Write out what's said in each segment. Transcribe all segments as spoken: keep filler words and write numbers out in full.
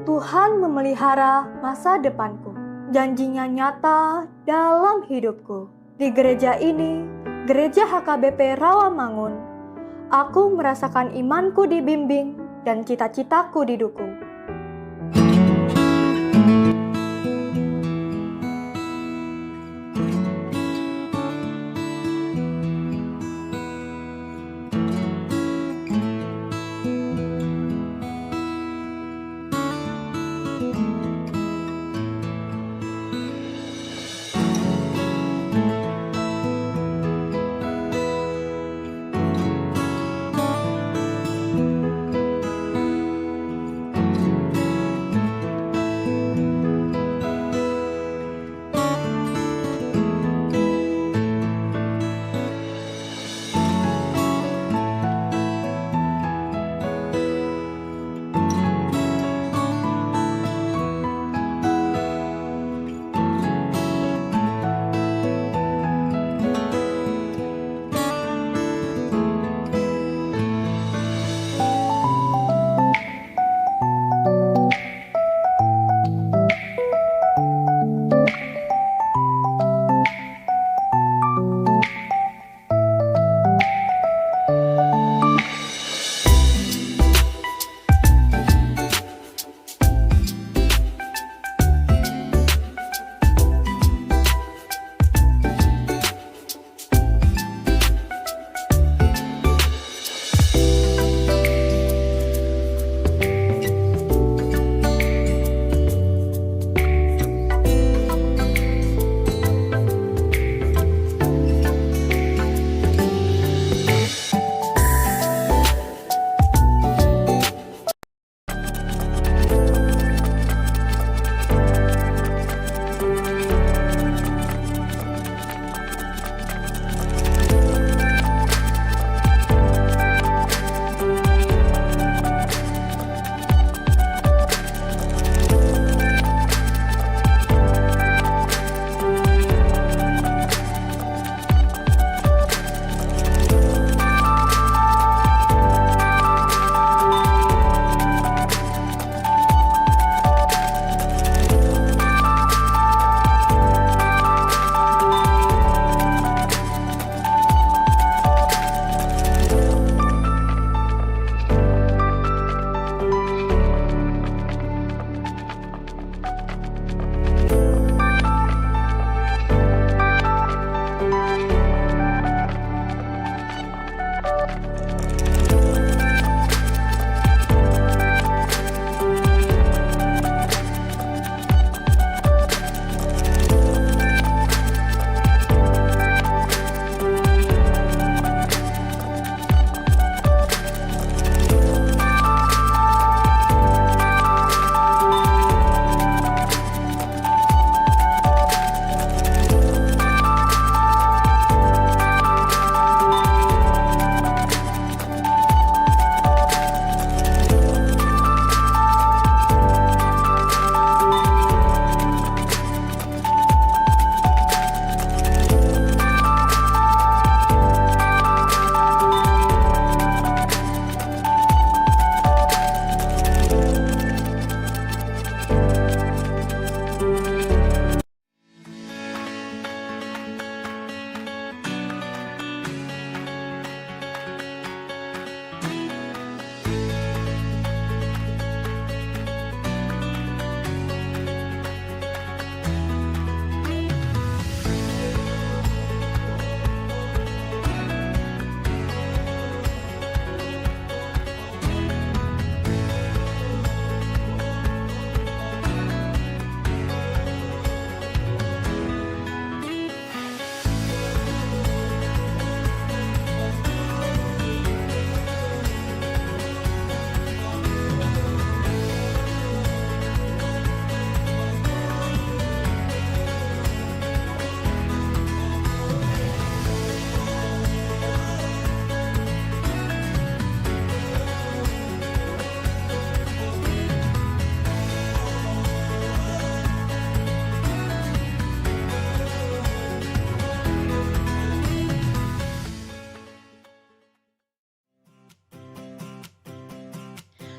Tuhan memelihara masa depanku. Janji-Nya nyata dalam hidupku. Di gereja ini, Gereja H K B P Rawamangun, aku merasakan imanku dibimbing dan cita-citaku didukung.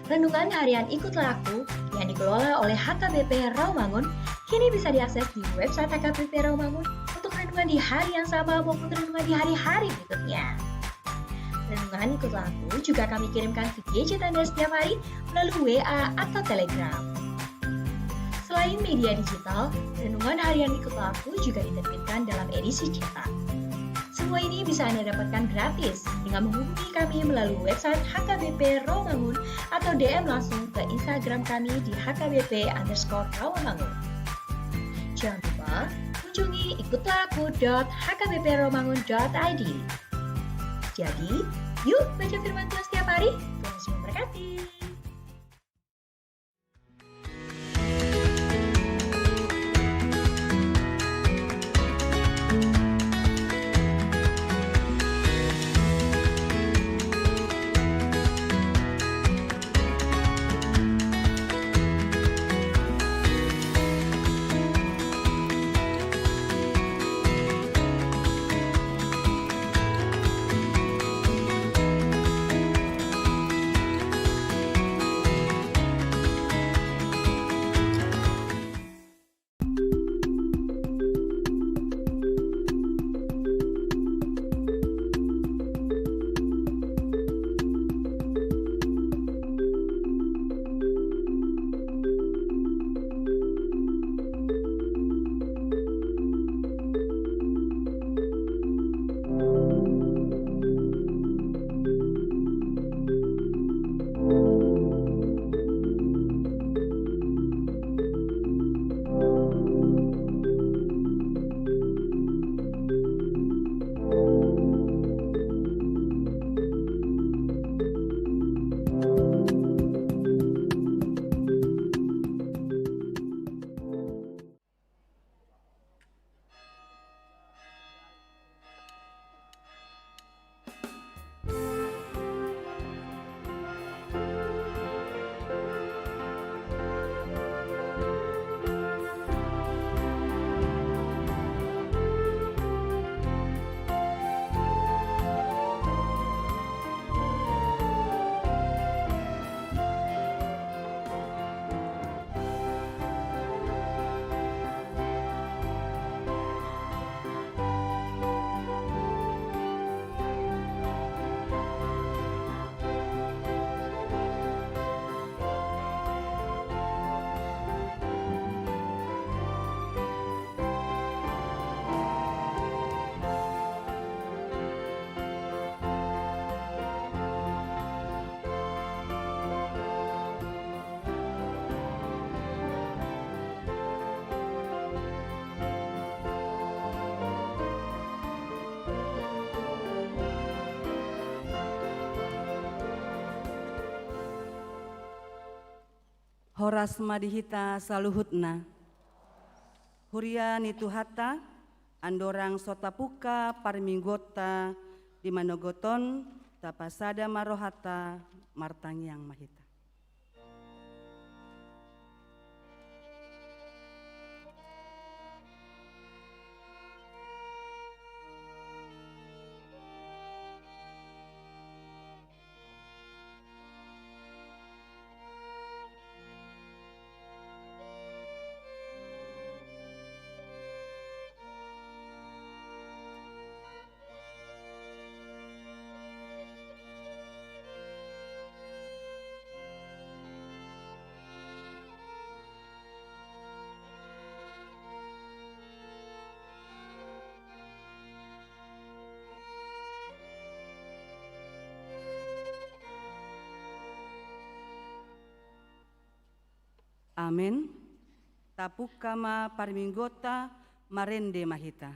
Renungan harian Ikutlah Aku yang dikelola oleh H K B P Rawamangun kini bisa diakses di website H K B P Rawamangun untuk renungan di hari yang sama maupun renungan di hari-hari berikutnya. Renungan Ikutlah Aku juga kami kirimkan ke gadget Anda setiap hari melalui W A atau Telegram. Selain media digital, renungan harian Ikutlah Aku juga diterbitkan dalam edisi cetak. Semua ini bisa Anda dapatkan gratis dengan menghubungi kami melalui website H K B P Rawamangun atau D M langsung ke Instagram kami di H K B P underscore Rawamangun. Jangan lupa kunjungi ikutlah aku dot H K B P rawamangun dot I D. Jadi, yuk baca firman Tuhan setiap hari. Tuhan Yesus memberkati. Horas ma di hita saluhutna. Huria ni Tuhanta, andorang so tapungka parmingguonta di manogot on, tapasada ma rohanta, martangiang ma hita. Amen. Tapungka ma parmingguonta, marende ma hita.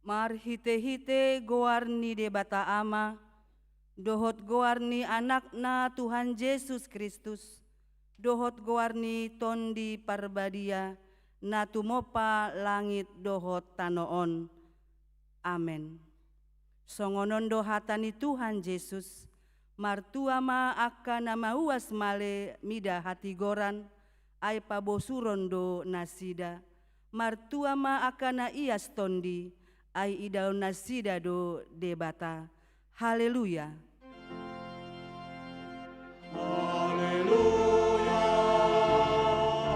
Marhitehite goar ni Debata Ama, dohot goar ni Anakna Tuhan Jesus Kristus, dohot goar ni Tondi Parbadia, na tumompa langit dohot tano on. Amen. Songon on do hata ni Tuhan Jesus: Martua ma angka na mauas male mida hatigoran, ai pabosuron do nasida. Martua ma angka na ias tondi, ai idaon nasida do Debata. Haleluya. Haleluya,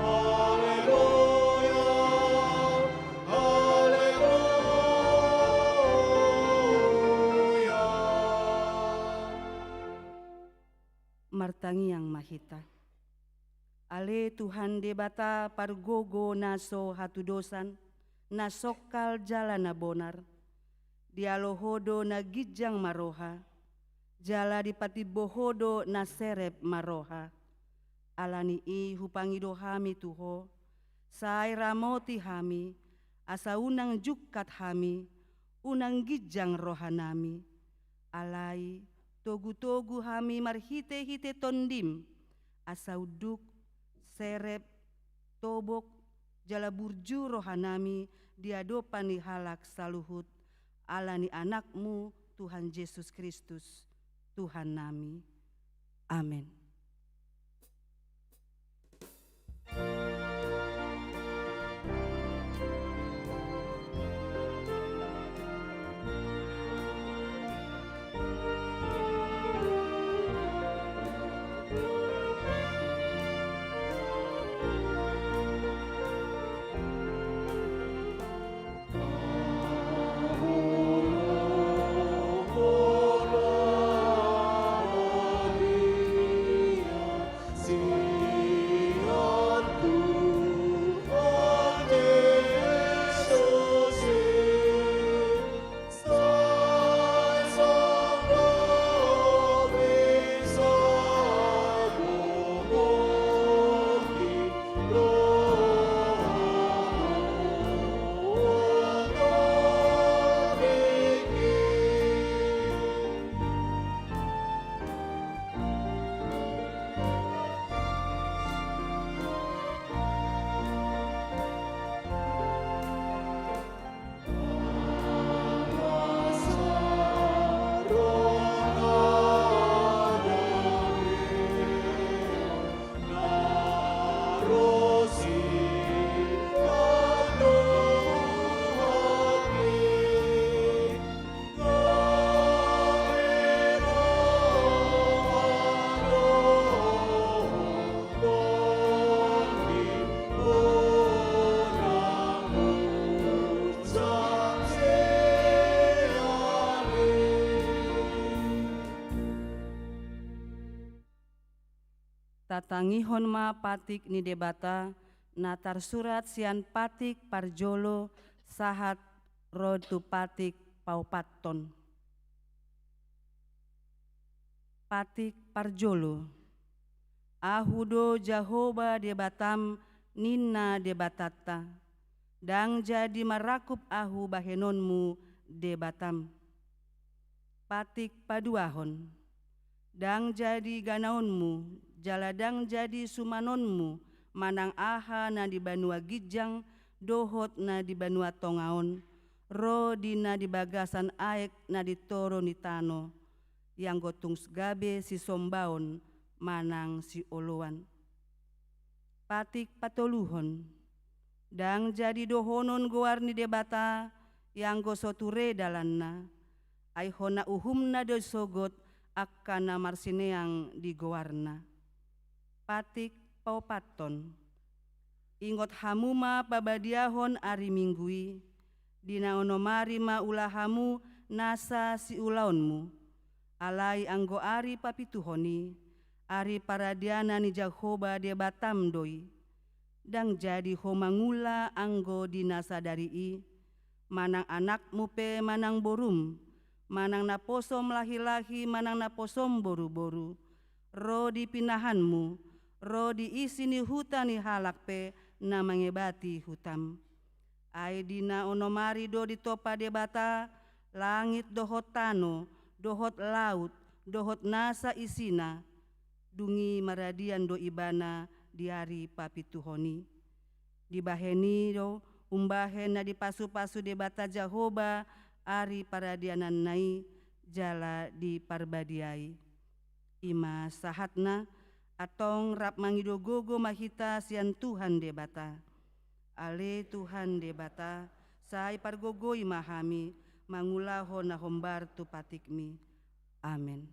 haleluya, haleluya. Martangiang ma hita. Ale Tuhan Debata pargogo na so hatudosan, na songkal jala na bonar, dialo Ho do na ginjang marroha, jala dipatimbo Ho do na serep marroha. Ala ni i hupangido hami tu Ho, sai ramoti hami, asa unang jungkat hami, unang ginjang rohanami. Alai togutogu hami marhitehite Tondim, asa unduk, serep, tobok, jala burju rohanami di adopan ni halak saluhut, ala ni Anakmu Tuhan Jesus Kristus, Tuhannami. Amen. Tatangihon ma patik ni Debata na tarsurat sian patik parjolo sahat ro tu patik paopathon. Patik parjolo. Ahu do Jahowa Debatam, ninna Debatanta, ndang jadi marangkup Ahu bahenonmu Debatam. Patik paduahon. Ndang jadi ganaonmu, jala ndang jadi sumanonmu manang aha na di banua ginjang dohot na di banua tonga on, ro di na di bagasan aek na di toru ni tano, ianggo tung gabe sisombaon manang sioloan. Patik patoluhon. Ndang jadi dohonon goar ni Debata, ianggo so ture dalanna, ai hona uhumna do sogot angka na marsineang di goarna. Patik paopathon. Ingot hamu ma pabadiahon ari Minggu i, di na onom ari ma ula hamu nasa siulaonmu. Alai anggo ari papituhon i, ari paradianan ni Jahowa Debatam do i. Ndang jadi ho mangula anggo di na sadari i, manang anakmu pe manang borum, manang naposom lahi-lahi manang naposom boru-boru, ro di pinahanmu, ro di isi ni huta ni halak pe na mangebati hutam. Ai di na onom ari do ditompa Debata langit dohot tano, dohot laut, dohot nasa isina, dung i maradian do ibana di ari papituhon i. Dibahen i do umbahen na dipasu-pasu Debata Jahowa ari paradiananna i jala diparbadiai. I ma sahatna, antong rap mangido gogo ma hita sian Tuhan Debata. Ale Tuhan Debata, sai pargogoi ma hami mangulahon na hombar tu patikmi. Amen.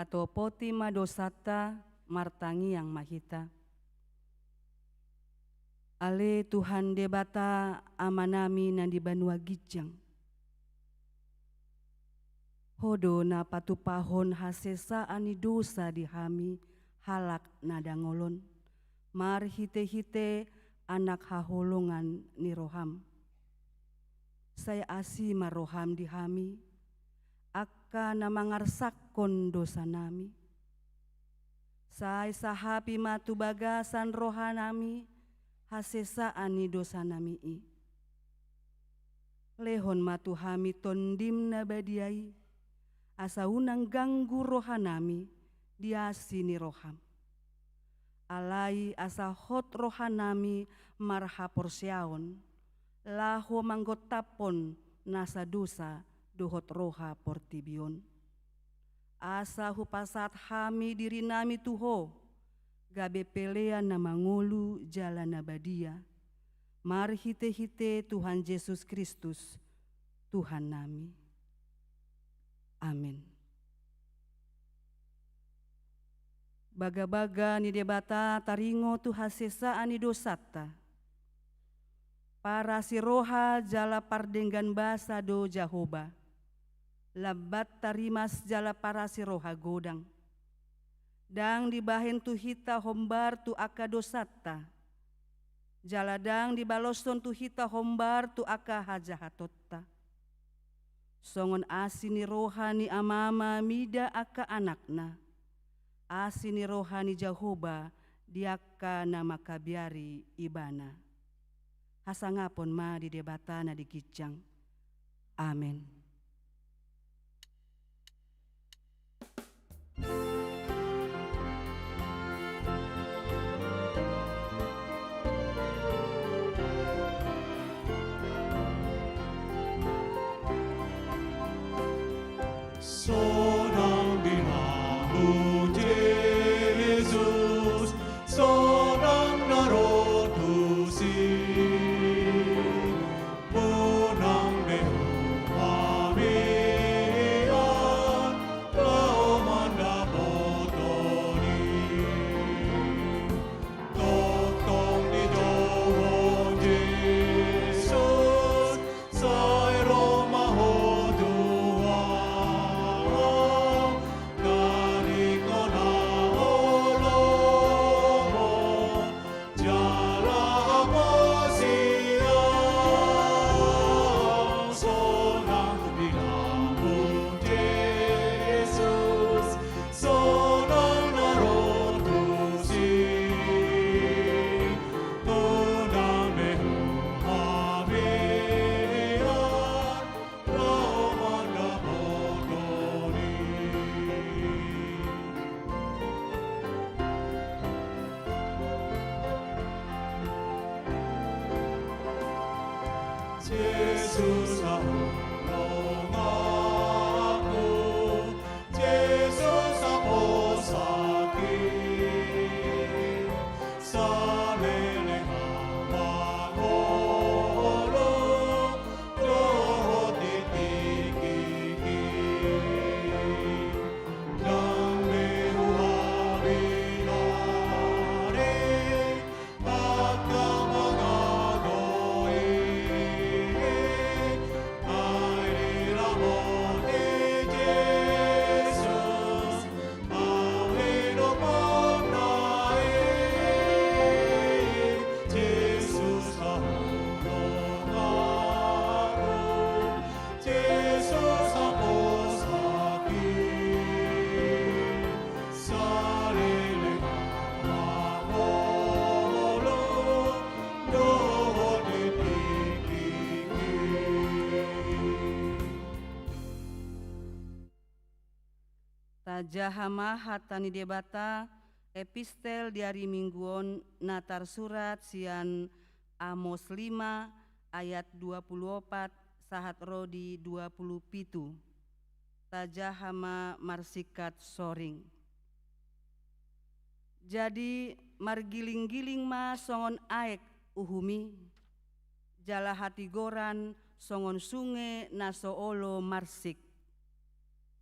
Topoti ma dosanta, martangiang ma hita. Ale Tuhan Debata Amanami na di banua ginjang, Ho do na patupahon hasesaan ni dosa di hami halak na dangol on, marhitehite Anak haholongan ni roham. Sai asi ma roham di hami, angka na mangarsakkon dosanami. Sai sahapi ma tu bagasan rohanami hasesaan ni dosanami i. Lehon ma tu hami Tondim na badia i, asa unang ganggu rohanami di asi ni roham. Alai asa hot rohanami marhaporseaon, laho manggontaphon nasa dosa dohot roha portibi on. Asa hupasahat hami dirinami tu Ho, gabe pelean na mangolu jala na badia, marhitehite Tuhan Jesus Kristus, Tuhannami. Amen. Bagabaga ni Debata taringot tu hasesaan ni dosanta. Parasi roha jala pardenggan basa do Jahowa, lambat tarimas jala parasi roha godang. Ndang dibahen tu hita hombar tu angka dosanta, jala ndang dibaloshon tu hita hombar tu angka hajahatonta. Songon asi ni roha ni ama ma mida angka anakna, asi ni roha ni Jahowa di angka na mangkabiari Ibana. Hasangapon ma di Debata na di ginjang. Amen. Sonang di hamu Jesus, sonang na ro tusi. Unang be huhabian laho mandapothon i. Tongtong dijou Ho Jesus, sai ro ma Ho tu ahu, taringot na olomu jala haporseaon. Sonang di hamu Jesus, sonang na ro tusi. Unang be huhabian laho mandapothon i. Jesus haholonganku, Jesus haposakku, saleleng hamangolungku dohot di tingkingku. Ndang be huhabiari angka pangago i, ai diramoti Jesus ahu hidup on na i. Jesus haholonganku, Jesus haposakku, saleleng hamangolungku dohot di tingkingku. Tajaha ma hata ni Debata, epistel di ari Minggu on na tarsurat sian Amos lima ayat dua pulu opat sahat ro di dua pulu pitu. Tajaha ma marsingkat soring. Jadi margilinggiling ma songon aek uhum i, jala hatigoran songon sunge na so olo marsik.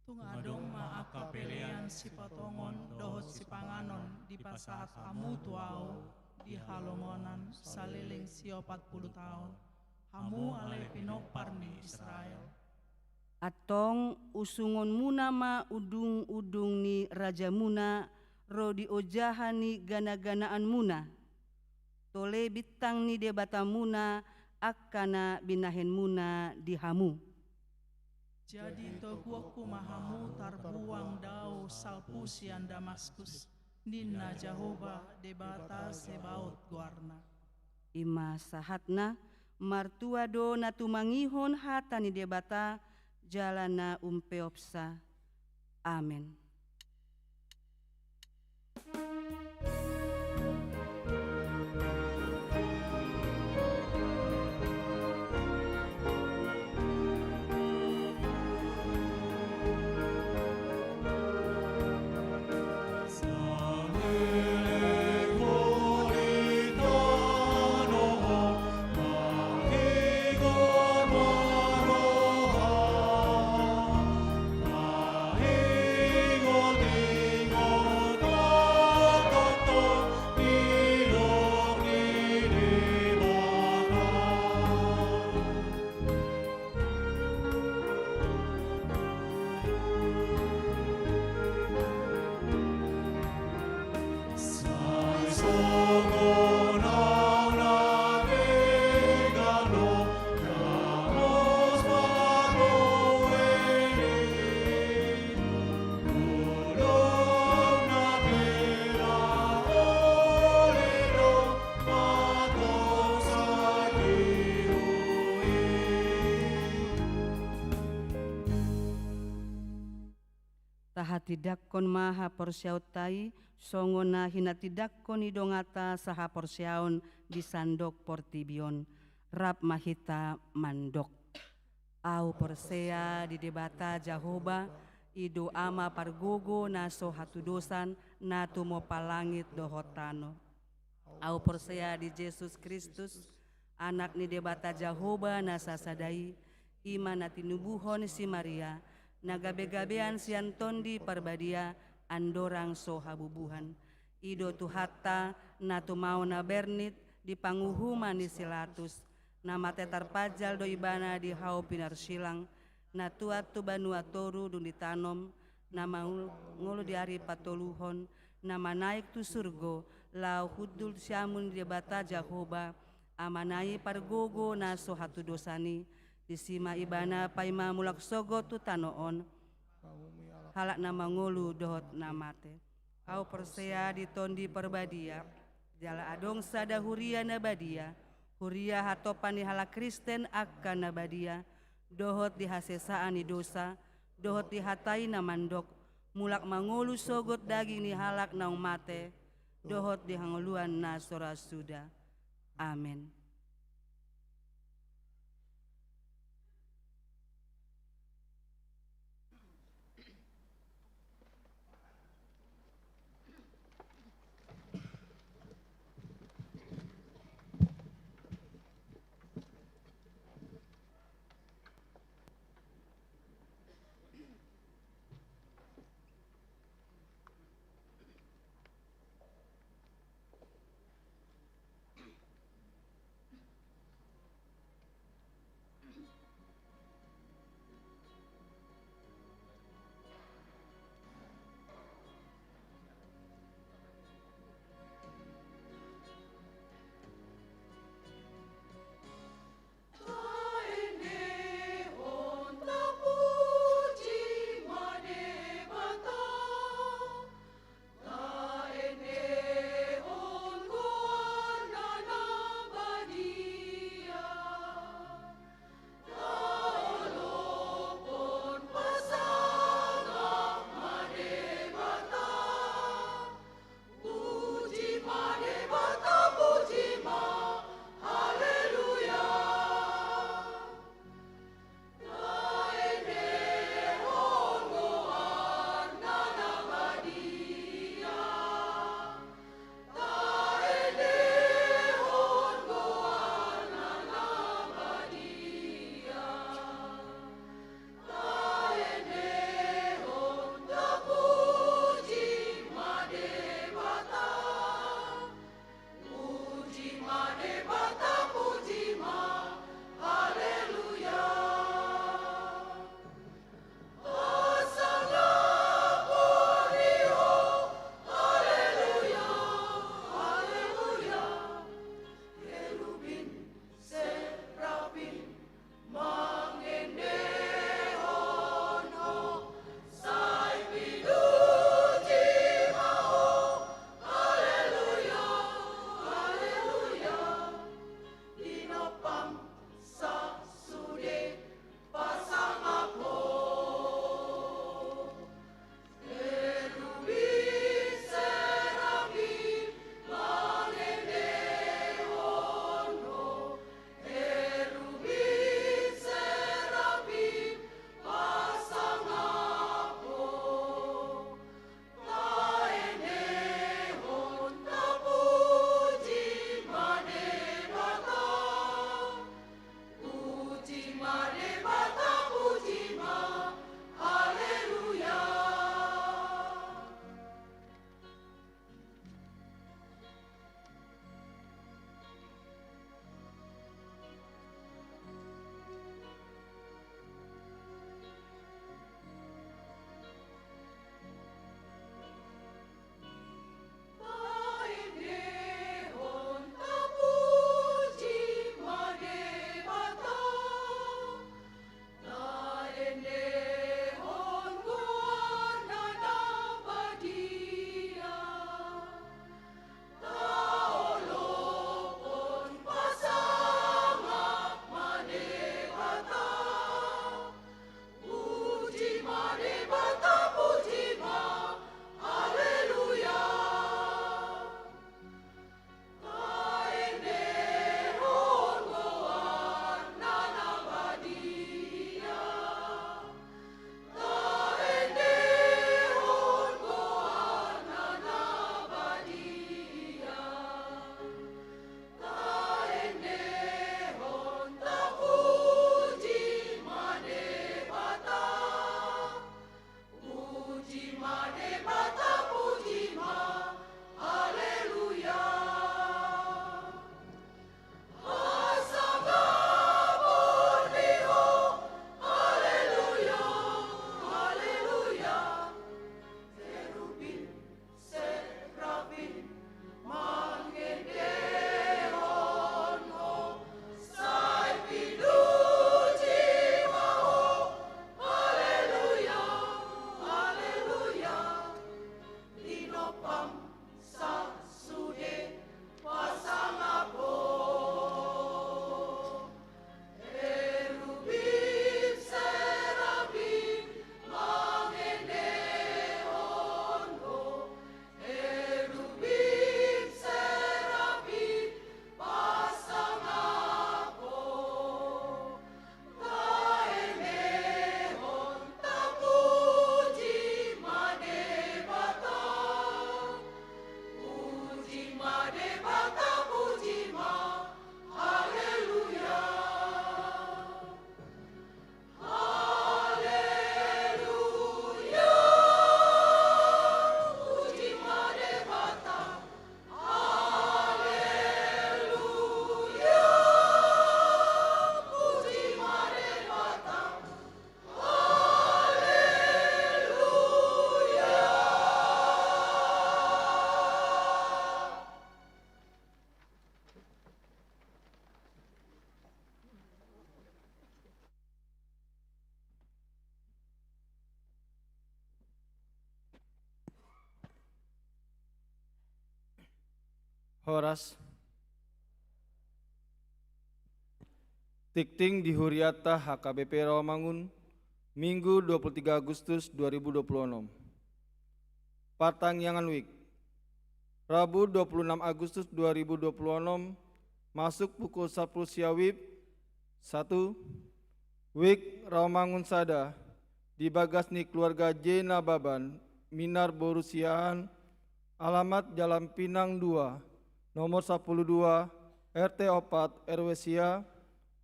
Tung adong ma angka pelean sipatongon dohot sipanganon dipasahat hamu tu ahu di halongonan saleleng siopat pulu taon, hamu ale pinompar ni Israel. Antong usungonmuna ma undungundung ni rajamuna ro di ojahan ni ganaganaanmuna. Tole bintang ni Debatamuna angka na binahenmuna di hamu. Jadi toguonku ma hamu tarbuang dao salpu sian Damaskus, ninna Jahowa Debata Zebaot goarna. I ma sahatna, martua do na tumangihon hata ni Debata jala na umpeopsa. Amen. Tahatindangkon ma haporseaonta i, songon na hinatindangkon ni donganta sahaporseaon di sandok portibi on. Rap ma hita mandok. Ahu porsea di Debata Jahowa, i do Ama pargogo na so hatudosan, na tumompa langit dohot tano. Ahu porsea di Jesus Kristus, Anak ni Debata Jahowa na sasada i, i ma na tinubuhon si Maria, na gabegabean sian Tondi Parbadia, andorang so habubuhan. I do Tuhanta, na tumaon na bernit di panguhuman ni si Latus, na mate tarpanjal do Ibana di hau pinarsilang, na tuat tu banua toru dung ditanom, na mangolu di ari patoluhon, na manaek tu surgo, laho hundul siamun ni Debata Jahowa, Amana i pargogo na so hatudosan i, disi ma Ibana paima mulak sogot tu tano on, halak na mangolu dohot na mate. Ahu porsea di Tondi Parbadia, jala adong sada huria na badia, huria hatompa ni halak Kristen angka na badia, dohot di hasesaan ni dosa, dohot di hata i na mandok, mulak mangolu sogot daging ni halak naung mate, dohot di hangoluan na so ra suda. Amen. Horas. Tingting di hurianta H K B P Rawamangun, Minggu dua puluh tiga Agustus dua ribu dua puluh enam. Partangiangan WIB. Rabu dua puluh enam Agustus dua ribu dua puluh enam, masuk pukul sapuluh sia WIB. Satu, WIB Rawamangun sada, di bagas ni keluarga J Nababan, Minar boru Siahaan, alamat Jalan Pinang dua, nomor sapuluh dua, R T opat, R W sia,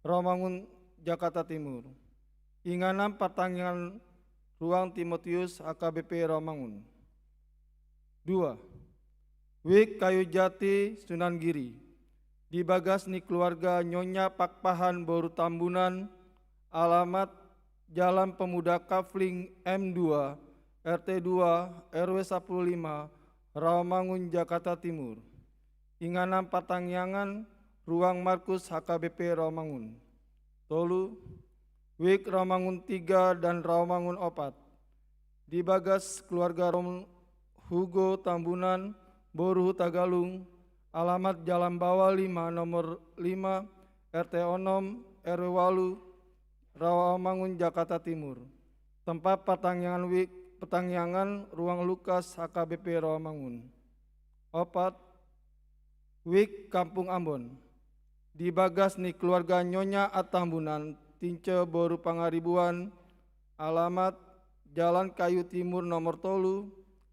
Rawamangun, Jakarta Timur. Inganan partangiangan ruang Timotius H K B P Rawamangun. Dua, WIB Kayu Jati Sunan Giri, di bagas ni keluarga Nyonya Pakpahan boru Tambunan, alamat Jalan Pemuda Kafling M dua, R T dua, R W sapuluh lima, Rawamangun, Jakarta Timur. Inganan partangiangan ruang Markus H K B P Rawamangun. Tolu, WIB Rawamangun tiga dan Rawamangun opat, di bagas keluarga Rom Hugo Tambunan boru Hutagalung, alamat Jalan Bawa lima, nomor lima, R T onom, R W walu, Rawamangun, Jakarta Timur. Tempat partangiangan WIB, partangiangan ruang Lukas H K B P Rawamangun. Opat, WIB Kampung Ambon, di bagas ni keluarga Nyonya Atambunan, Tince boru Pangaribuan, alamat Jalan Kayu Timur nomor tolu,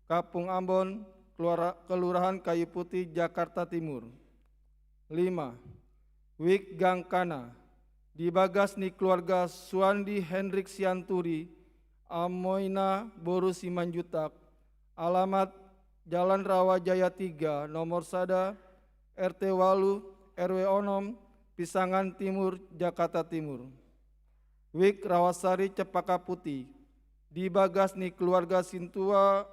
Kampung Ambon, Keluara-, Kelurahan Kayu Putih, Jakarta Timur. Lima, WIB Gang Kana, di bagas ni keluarga Suandi Hendrik Sianturi, Amoina boru Simanjuntak, alamat Jalan Rawa Jaya tiga, nomor sada, R T walu, R W onom, Pisangan Timur, Jakarta Timur. WIB Rawasari Cempaka Putih, di bagas ni keluarga Sintua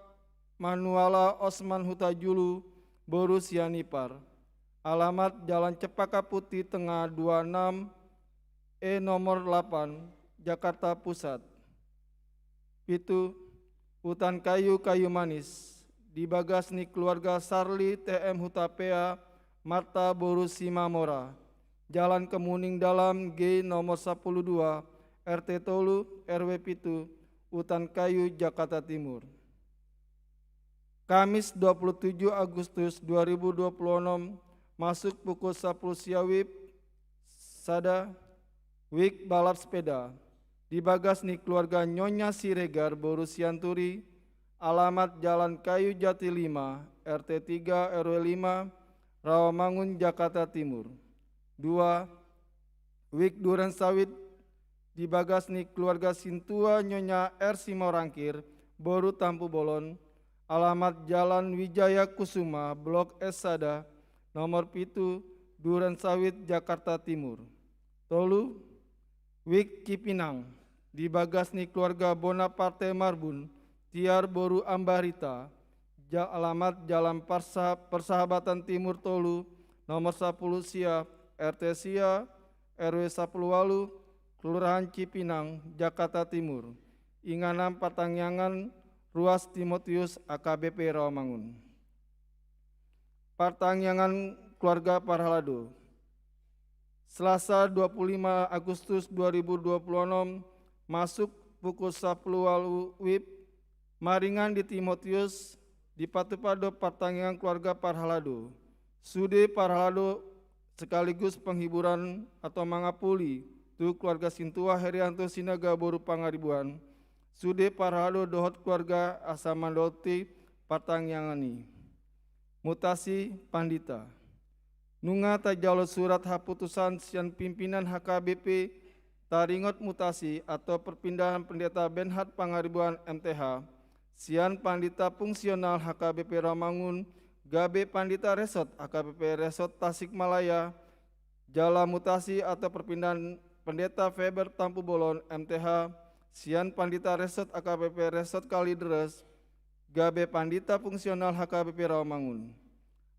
Manuala Osman Hutajulu boru Sianipar, alamat Jalan Cempaka Putih Tengah dua enam E nomor delapan, Jakarta Pusat. Pitu, Hutan Kayu, Kayu Manis, di bagas ni keluarga Sarli T M Hutapea, Marta boru Simamora, Jalan Kemuning Dalam G nomor sapuluh dua, R T tolu, R W pitu, Hutan Kayu, Jakarta Timur. Kamis dua puluh tujuh Agustus dua ribu dua puluh enam, masuk pukul sapuluh sia WIB. Sada, WIB Balap Sepeda, di bagas ni keluarga Nyonya Siregar boru Sianturi, alamat Jalan Kayu Jati lima, R T tiga, R W lima, Rawamangun, Jakarta Timur. Dua, WIB Duren Sawit, di bagas ni keluarga Sintua Nyonya R Simorangkir boru Tampubolon, alamat Jalan Wijaya Kusuma, Blok S sada, nomor pitu, Duren Sawit, Jakarta Timur. Tolu, WIB Cipinang, di bagas ni keluarga Bonaparte Marbun, Tiar boru Ambarita, ja-, alamat Jalan Parsa-, Persahabatan Timur tolu, nomor sapuluh sia, R T sia, R W sapuluh walu, Kelurahan Cipinang, Jakarta Timur. Inganan partangiangan ruas Timotius A K B P Rawamangun. Partangiangan keluarga parhalado. Selasa dua puluh lima Agustus dua ribu dua puluh enam, masuk pukul sapuluh walu WIB, maringan di Timotius, dipatupa do partangiangan keluarga parhalado. Sude parhalado sekaligus penghiburan atau mangapuli tu keluarga Sintua Herianto Sinaga boru Pangaribuan. Sude parhalado dohot keluarga asa mandaoti partangiangan i. Mutasi pandita. Nunga tajalo surat haputusan sian pimpinan H K B P taringot mutasi atau perpindahan Pendeta Bernhard Pangaribuan M T H, sian Pandita Fungsional H K B P Rawamangun gabe Pandita Resort H K B P Resort Tasikmalaya, jala mutasi atau perpindahan Pendeta Faber Tampubolon M T H, sian Pandita Resort H K B P Resort Kalideres, gabe Pandita Fungsional H K B P Rawamangun.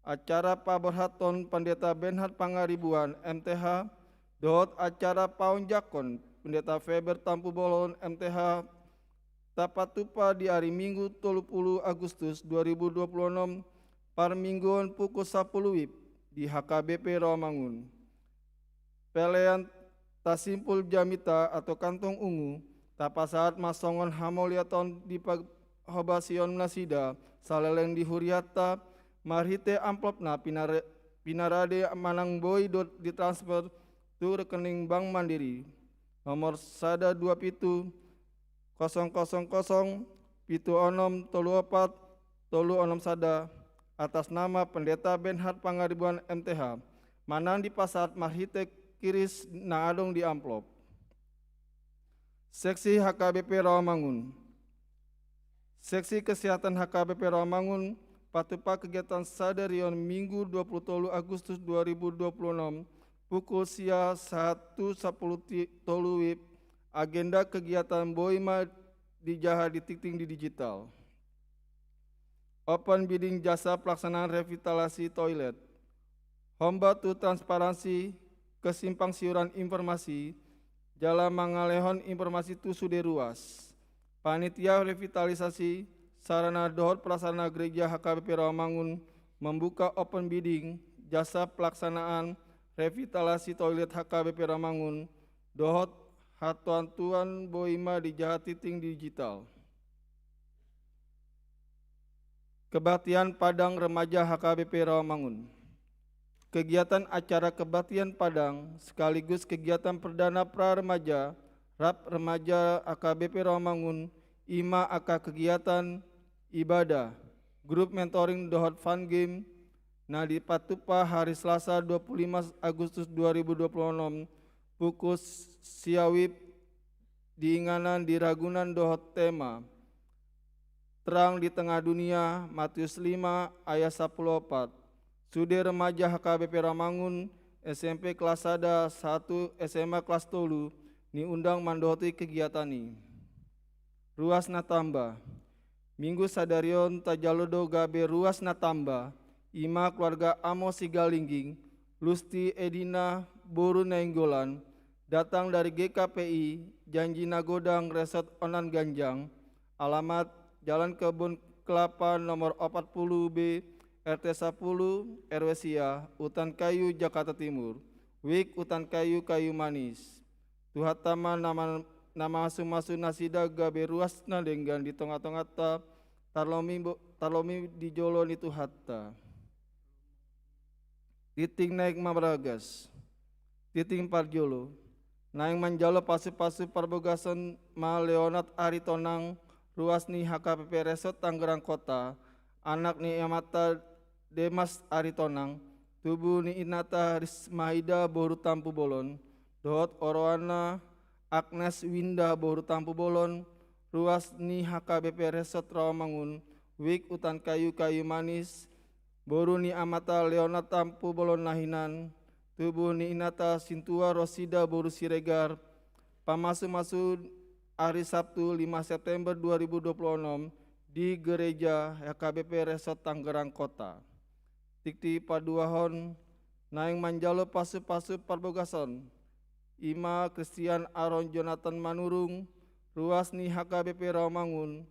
Acara paborhathon Pandita Bernhard Pangaribuan M T H, dohot acara paonjakhon Pendeta Faber Tampubolon M T H, tapatupa di ari Minggu tolu puluh Agustus dua ribu dua puluh enam, parmingguon pukul sapuluh WIB, di H K B P Rawamangun. Pelean tasimpul jamita atau kantong ungu, tapasahat ma songon hamauliateon di pahobasion nasida saleleng di hurianta, marhite amplop na pinare-, pinarade manang boi do ditransfer tu rekening Bank Mandiri, nomor sada dua pitu, kosong kosong kosong, pitu onom tolu opat, tolu onom sada, atas nama Pendeta Bernhard Pangaribuan M T H, manang dipasahat marhite kiris na adong di amplop. Seksi H K B P Rawamangun. Seksi Kesehatan H K B P Rawamangun patupa kegiatan sadarion Minggu dua puluh tolu Agustus dua ribu dua puluh enam, pukul sia sahat tu sapuluh ti-, tolu WIB. Agenda kegiatan boi ma dijaha di tingting di digital. Open bidding jasa pelaksanaan revitalisasi toilet. Hombar tu transparansi, kesimpangsiuran informasi, jala mangalehon informasi tu sude ruas. Panitia revitalisasi sarana dohot prasarana gereja H K B P Rawamangun membuka open bidding jasa pelaksanaan revitalisasi toilet H K B P Rawamangun dohot hatuantuan boi ma dijaha tingting digital. Kebaktian Padang Remaja H K B P Rawamangun. Kegiatan acara kebaktian Padang sekaligus kegiatan perdana pra remaja, rap remaja H K B P Rawamangun, i ma angka kegiatan ibadah, grup mentoring dohot fun game, na dipatupa hari Selasa dua puluh lima Agustus dua ribu dua puluh enam, pukul sia WIB, di inganan di Ragunan dohot tema Terang di Tengah Dunia, Matius lima ayat sapuluh opat. Sude remaja H K B P Rawamangun, S M P kelas sada sahat tu S M A kelas tolu, niundang mandohoti kegiatan i. Ruas na tamba. Minggu sadarion tajalo do gabe ruas na tamba, i ma keluarga Amo Sigalingging, Lusti Edina boru Nainggolan, datang dari G K P I Janji Nagodang, Resort Onan Ganjang, alamat Jalan Kebun Kelapa nomor opat puluh B, R T sapuluh, R W sia, Utan Kayu, Jakarta Timur. WIB Utan Kayu, Kayu Manis. Tuhanta ma na ma-, na mamasumasu nasida gabe ruas na denggan di tongatonganta, tarlomi bo-, tarlomi di jolo ni Tuhanta. Tingting naeng marbagas. Tingting parjolo. Naeng manjalo pasupasu parbagason ma Leonard Aritonang, ruas ni H K B P Resort Tangerang Kota, anak ni amanta Demas Aritonang, tubu ni inanta Rismaida boru Tampubolon, dohot oroanna Agnes Winda boru Tampubolon, ruas ni H K B P Resort Rawamangun, WIB Utan Kayu, Kayu Manis, boru ni amanta Leonard Tampubolon na hinan, tubu ni inanta Sintua Rosida boru Siregar, pamasumasu ari Sabtu lima September dua ribu dua puluh enam di Gereja H K B P Resort Tangerang Kota. Tingting paduahon, naeng manjalo pasupasu parbagason, i ma Christian Aaron Jonathan Manurung, ruas ni H K B P Rawamangun,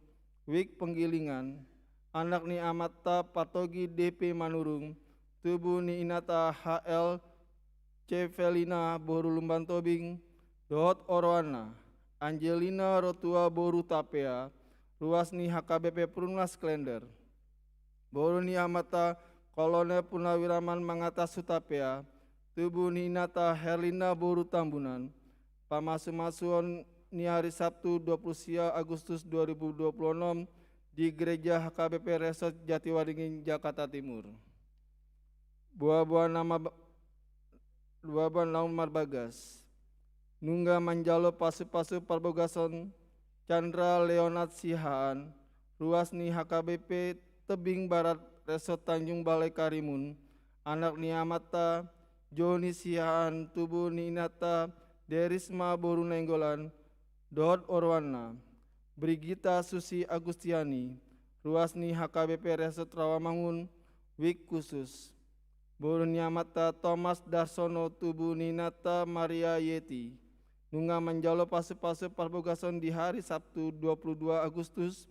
WIB Penggilingan, anak ni amanta Partogi D P Manurung, tubu ni inanta H L Cevelina boru Lumban Tobing, dohot oroanna Angelina Rotua boru Tapea, ruas ni H K B P Perumnas Klender. Boru ni amanta Kolonel Purnawiraman Mangatas Hutapea, tubu ni inanta Herlina boru Tambunan, pamasumasuon ni ari Sabtu dua puluh sia Agustus dua ribu dua puluh enam di Gereja H K B P Resort Jatiwaringin, Jakarta Timur. Boaboa na ma-, boaboa naung marbagas. Nunga manjalo pasupasu parbagason Chandra Leonard Sihaan, ruas ni H K B P Tebing Barat Resort Tanjung Balai Karimun, anak ni amanta Joni Sihaan, tubu ni inanta Derisma boru Nainggolan, dohot oroanna Brigita Susi Agustiani, ruas ni H K B P Resort Rawamangun, WIB khusus. Boru ni amanta Thomas Darsono, tubu ni inanta Maria Yeti. Nunga manjalo pasupasu parbagason di hari Sabtu dua puluh dua Agustus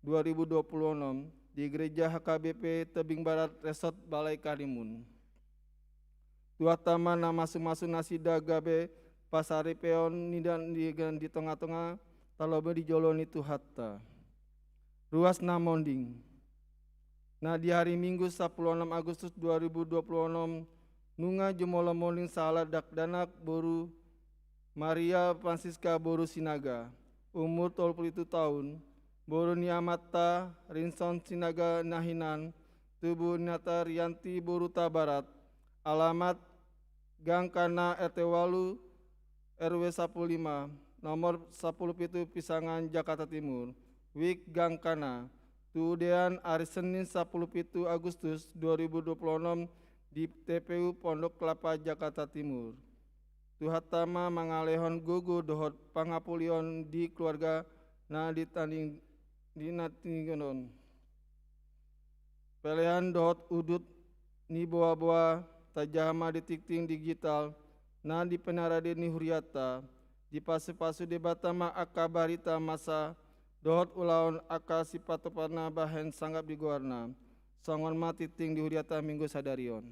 dua ribu dua puluh enam di Gereja H K B P Tebing Barat Resort Balai Karimun. Tuhanta ma na masumasu nasida gabe pasaripeon ni dan di, di tongatonga, talobi di jolo ni Tuhanta. Ruas na monding. Na di hari Minggu sampulu onom Agustus dua ribu dua pulu onom, nunga jumolo monding sahalak dakdanak boru Maria Francisca boru Sinaga, umur tolu pulu pitu taon, boru ni amanta Rinson Sinaga na hinan, tubu ni inanta Rianti boru Tabarat, alamat Gang Kana R T ualu R W sampulu lima, nomor sampulu pitu Pisangan, Jakarta Timur. Wijk Gang Kana, tudean ari Senin sampulu pitu Agustus dua ribu dua pulu onom di T P U Pondok Kelapa, Jakarta Timur. Tuhanta ma mangalehon gogo dohot pangapulion di keluarga na di tanding di na tininggon on. Pelean dohot udut ni boaboa tajaha ma di tingting digital na di pinarade ni hurianta, dipasupasu Debata ma angka barita masa dohot ulaon angka sipatupaonna bahen sangap di goarna. Songon ma tingting di hurianta Minggu sadari on.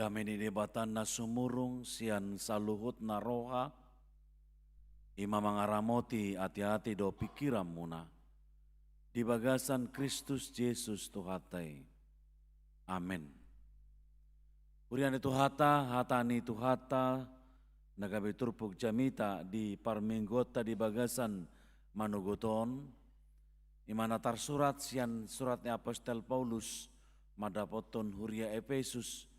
Dame ni Debata na sumurung sian saluhut na roha, i ma mangaramoti ateate dohot pingkiranmuna di bagasan Kristus Jesus Tuhanta i. Amen. Huria ni Tuhanta, hata ni Tuhanta na gabe turpuk jamita di parmingguonta di bagasan manogot on, i ma na tarsurat sian surat ni apostel Paulus mandapothon huria Epesus,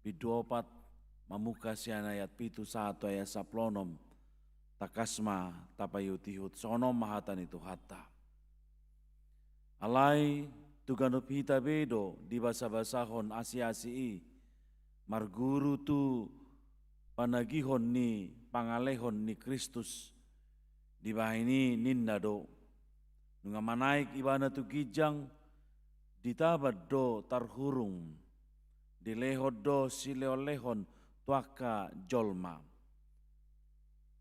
bindu opat, mamungka sian ayat pitu sahat tu ayat sampulu onom. Tangkas ma tapaihutihut. Songon on ma hata ni Tuhanta. Alai tu ganup hita be do dibasabasahon asiasi i, marguru tu panagihon ni pangalehon ni Kristus. Dibahen i ninna do: Nunga manaek ibana tu ginjang, ditaban do tarhurung, dilehon do silehonlehon tu angka jolma.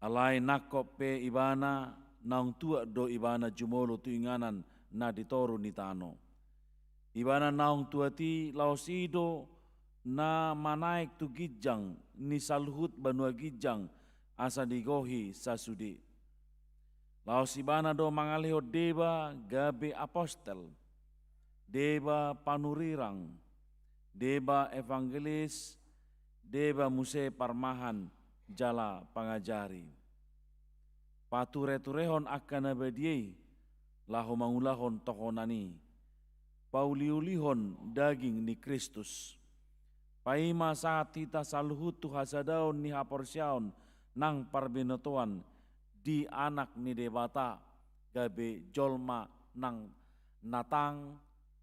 Alai nangkok pe ibana, naung tuat do ibana jumolo tu inganan na di toru ni tano. Ibana naung tuat i, laos i do na manaek tu ginjang ni saluhut banua ginjang asa digohi sasude. Laos ibana do mangalehon deba gabe apostel, deba panurirang, deba evangelis, deba muse parmahan jala pangajari. Patureturehon angka na badia i laho mangulahon tohonan i, pauliulihon daging ni Kristus. Paima sahat hita saluhut tu hasadaon ni haporseaon nang parbinotoan di Anak ni Debata, gabe jolma nang na tang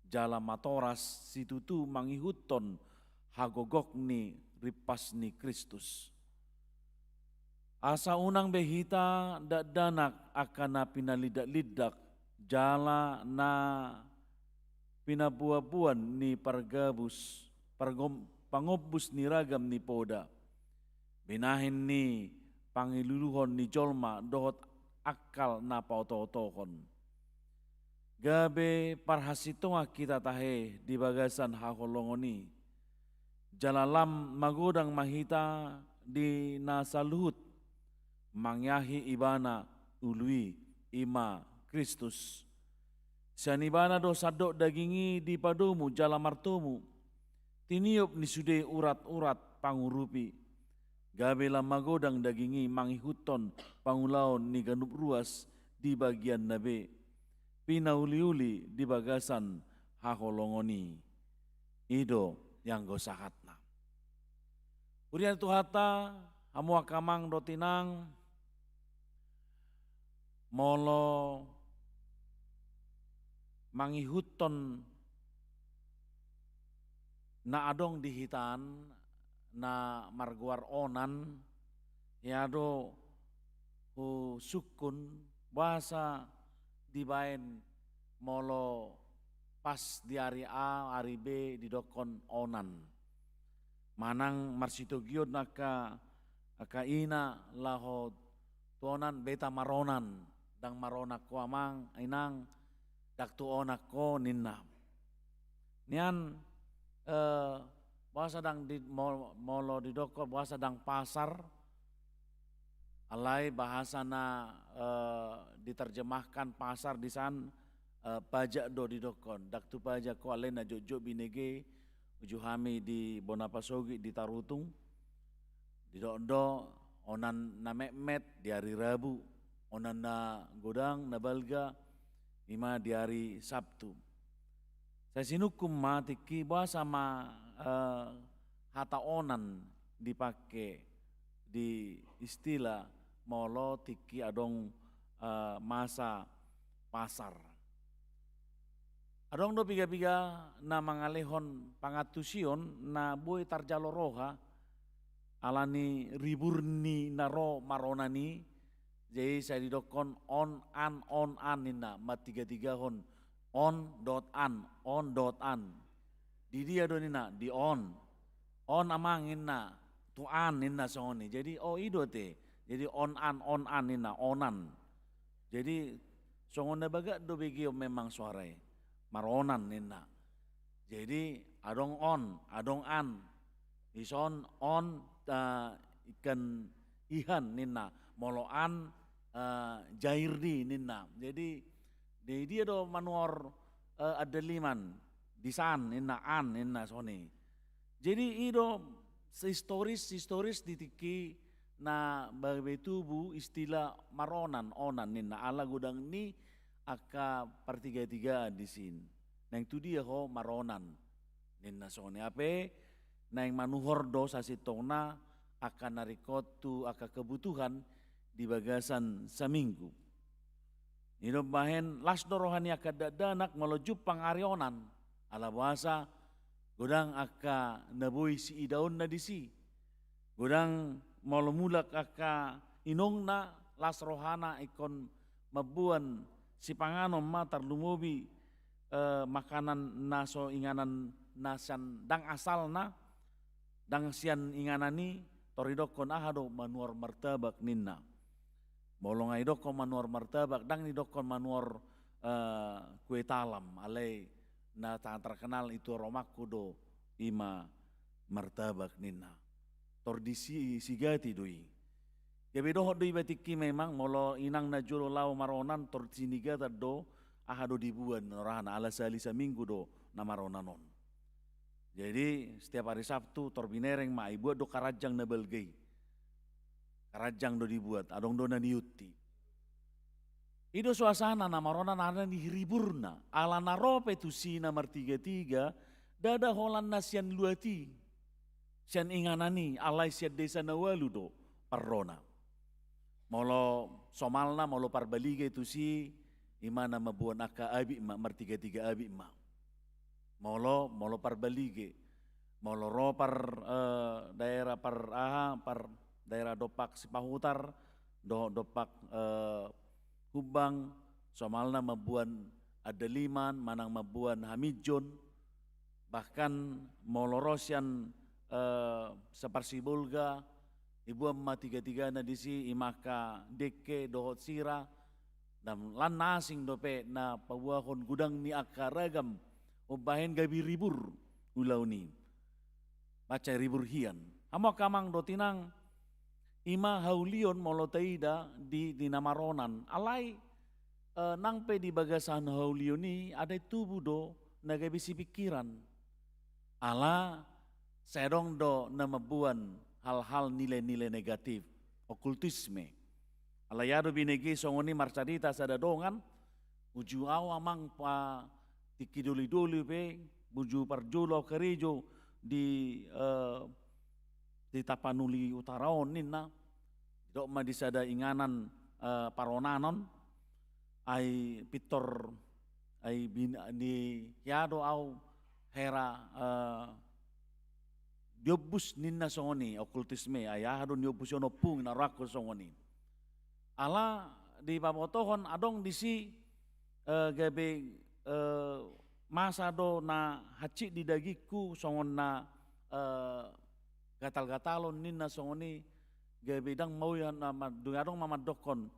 jala matoras situtu mangihuthon hagogok ni rimpas ni Kristus. Asa unang be hita dakdanak angka na pinalindaklindak jala na pinabuabuan ni pargabus, pargom-, pangombus ni ragam ni poda, binahen ni pangiluiluhon ni jolma dohot angkal na paotootohon. Gabe parhasintongan hita tahe di bagasan haholongon i, jala lam magodang ma hita di na saluhut mangiahi ibana ulu i, i ma Kristus. Sian ibana do sandok daging i dipadomu jala martomu, tiniop ni sude uraturat pangurupi, gabe lam magodang daging i mangihuthon pangulaon ni ganup ruas di bagianna be, pinauliuli di bagasan haholongon i. I do ianggo sahatna. Huria ni Tuhanta, hamu angka amang dohot inang, molo mangihuthon na adong di hita an na margoar onan, hea do husungkun boasa dibaen molo pas di ari A, ari B didokkon onan. Manang marsitogion angka, angka ina laho tu onan, beta maronan, ndang maronan ho amang, inang, ndang tu onan ho ninna. Nian, eh, boasa ndang di, mo-, molo didokkon, boasa ndang pasar, alai bahasa na, eh, diterjemahkan pasar di san, eh, pajak do didokkon. Ndang tu pajak ho, alai na jotjot binege, uju hami di bona pasogit di Tarutung, didok do onan na metmet di ari Rabu, onan na godang, na balga, i ma di ari Sabtu. Sai sinungkun ma tingki boasa ma, eh, hata onan dipake di istilah molo tingki adong, eh, masa pasar. Adong do piga-piga na mangalehon pangantusion na boi tarjalo roha, ala ni ribur ni na ro maronan i, jadi sai didokkon on, an, on, an ninna, matiga-tigahon, on dohot an, on dohot an. Di dia do ninna, di on. On amang ninna, tu an ninna songon i. Jadi, o, i do ate. Jadi on, an, on, an ninna, onan. Jadi songon na bagak do begeon memang soara i. Maronan ninna. Jadi adong on, adong an. Dison on, eh, ikan ihan ninna, molo an, eh, jair di ninna. Jadi di dia do manuhor, eh, andaliman, disan ninna, an ninna songoni. Jadi i do historis, historis di tingki na gabe tubu istilah maronan, onan ninna, ala godang ni angka partigatigaan disi. Naeng tu dia ho maronan ninna songoni, hape naeng manuhor do sasintongna angka na ringkot tu angka kebutuhan di bagasan saminggu. I do umbahen las do roha ni angka dakdanak molo jumpang ari onan, ala boasa godang angka na boi siidaonna disi. Godang molo mulak angka inongna, las rohana ingkon mamboan sipanganon ma, tarlumobi, eh, makanan na so inganan na sian ndang asalna, ndang sian inganan i, tor didokkon aha do, manuhor martabak ninna. Molo nga didokkon manuhor martabak, ndang didokkon manuhor, eh, kue talam, alai na sangat terkenal i tu romaku do, i ma martabak ninna. Tor disi, sigati do i. Gabe dohot do iba tingki memang, molo inang na jolo laho maronan tor sinigatan do aha do dibuan, rohana ala sahali saminggu do na maronan on. Jadi setiap hari Sabtu tor binereng ma, dibuat do karanjang na balga i. Karanjang do dibuat, adong do na niunti. I do suasana na maronan, ala ni riburna, ala na ro pe tusi na martigatiga, ndada holan na sian luat i, sian inganan i, alai sian desa na ualu do parrona. Molo somalna, molo Parbalige tusi, i ma na mamboan angka abit ma, martigatiga abit ma. Molo, molo Parbalige, molo ro par, eh, daerah par aha, par daerah dompak Sipahutar dohot dompak, eh, Humbang, somalna mamboan andaliman manang mamboan haminjon. Bahkan molo ro sian, eh, Saparsibolga, diboan ma tigatigana disi, i ma angka dengke dohot sira. Dan lan na asing dope na paboahon godang ni angka ragam, umbahen gabe ribur ulaon i. Baca ribur hian. Hamu angka amang dohot inang, i ma haulion molo taida di, di na maronan. Alai, eh, nang pe di bagasan haulion i ada tubu do na gabe sipingkiran. Ala sai adong do na mamboan hal-hal nilai-nilai negatif, okultisme. Alai ia do binege songon i marcarita sada dongan, uju au amang pa tingki doli-doli pe, uju parjolo au karejo di, eh, di Tapanuli Utara on ninna, didok ma di sada inganan, eh, paronanon, ai pintor, ai bin-, di hea do au hera, eh, diombus ninna songon i, okultisme, ai aha do niombus i on, ompung na rohangku songon i. Ala dipabotohon adong disi, eh, gabe, eh, masa do na hansit di dagingku songon na, eh, gatal-gatalon ninna songon i, gabe ndang maui na ma-, dung adong ma mandokkon,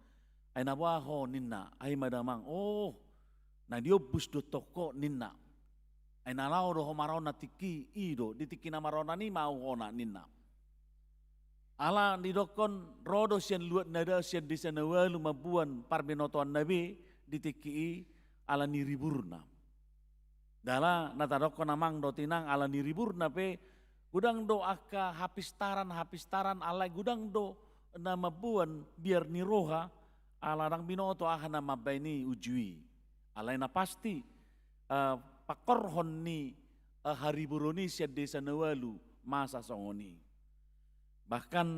ai na boha ho ninna, ai ma damang, oh, na diombus do tongko ninna. Ai na laho do ho maronan tingki i do, di tingki na maronan i ma au hona ninna. Ala didokkon ro do sian luat na dao sian desa na ualu mamboan parbinotoanna be di tingki i ala ni riburna. Jala na tadokkon amang dohot inang, ala ni riburna pe godang do angka hapistaran-hapistaran, alai godang do na mamboan biar ni roha, ala ndang binoto aha na mambaen i uju i. Alai na pasti, eh, pangkorhon ni, eh, hariburon i sian desa na ualu masa songon i. Bahkan,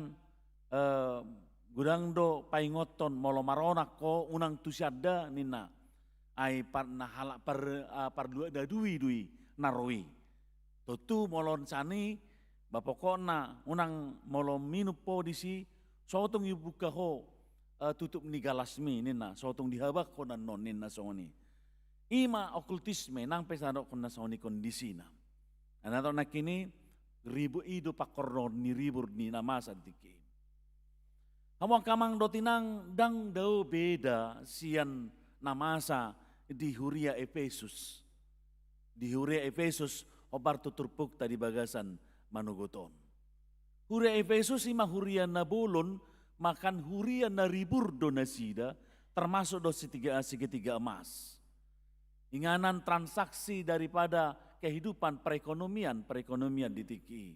eh, godang do paingothon, molo maronan ho unang tusi anda ninna. Ai par-, na halak par-, eh, parluat na dui do i na ro i. Tontu molo on sani, ba pokokna unang molo minum ho disi, so tung dibuka ho, eh, tutup ni galasmi ninna, so tung dihabak ho annon ninna songon i. I ma okultisme, nang pe sai dokkon na songon i kondisina. Nah, na tong nangkin i, ribur i do pangkorhon ni ribur ni na masa di tingki i. Hamu angka amang dohot inang, ndang dao beda sian na masa di huria Epesus. Di huria Epesus, hombar tu turpukta di bagasan manogot on. Huria Efesus i ma huria na bolon, bahkan huria na ribur do nasida, termasuk do segitiga, segitiga emas. Inganan transaksi daripada kehidupan perekonomian, perekonomian di tingki i.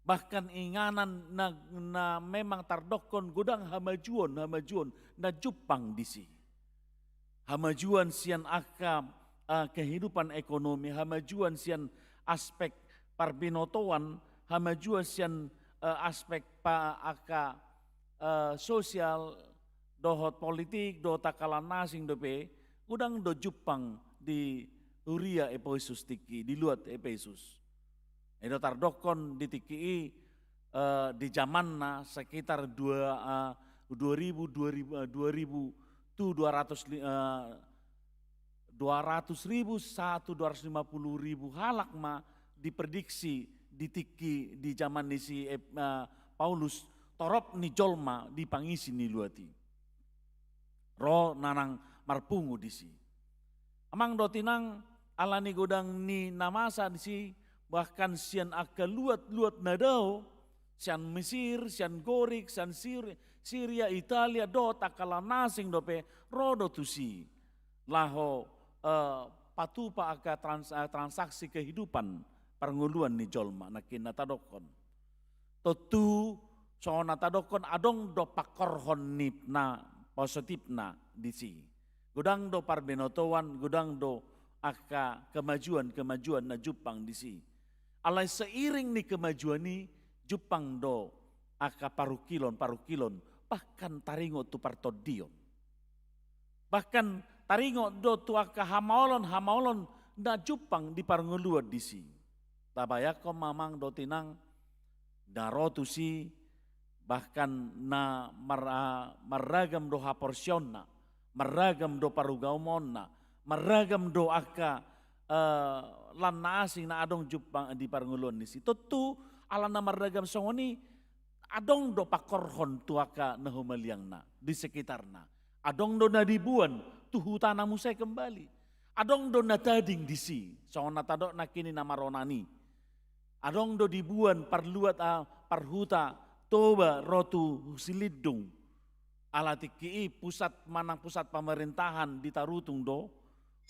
Bahkan inganan na, na memang tardokkon godang hamajuon, hamajuon na jumpang disi. Hamajuon sian angka, eh, kehidupan ekonomi, hamajuon sian aspek parbinotoan, hamajuon sian, eh, aspek pa angka, eh, sosial, dohot politik, dohot angka na asing dope, godang do jumpang di huria Efesus tingki, di luat Efesus. I do tardokkon di tingki i, eh, di zamanna sekitar dua, eh, dua ribu, dua ribu, eh, dua ribu tu dua ratus li-, eh, dua ratus ribu, satu dua ratus lima puluh ribu halak ma diprediksi di tingki di zaman ni si, eh, eh, Paulus, torop ni jolma di pangisi ni luat i. Ro na nang marpungu disi. Amang dohot inang, ala ni godang ni na masa disi, bahkan sian angka luat-luat na dao, sian Mesir, sian Gorik, sian Sir-, Siria, Italia, dohot angka na asing dope, ro do tusi. Laho, eh, patupa angka trans-, eh, transaksi kehidupan parngoluan ni jolma, nangkin na tadokkon. Tontu, songon na tadokkon adong do pangkorhon ni na positifna disi. Godang do parbinotoan, godang do angka kemajuan-kemajuan na jumpang disi. Alai seiring ni kemajuan i, jumpang do angka parungkilon-parungkilon, bahkan taringot tu partondion. Bahkan taringot do tu angka hamaolon-hamaolon na jumpang di parngoluan disi. Tabayangkon ma amang dohot inang, na ro tusi, bahkan na mar-, ah, marragam do haporseaonna, marragam do parugamoonna, marragam do angka, eh, lan na asing na adong jumpang di parngoluan disi. Tontu, ala na marragam songon i, adong do pangkorhon tu angka na humaliangna di sekitarna. Adong do na diboan tu hutana muse kembali. Adong do na tading disi, songon na tadok nangkin i na maronan i. Adong do diboan parluat, ah, parhuta Toba ro tu Silindung. Ala tingki i pusat manang pusat pemerintahan di Tarutung do.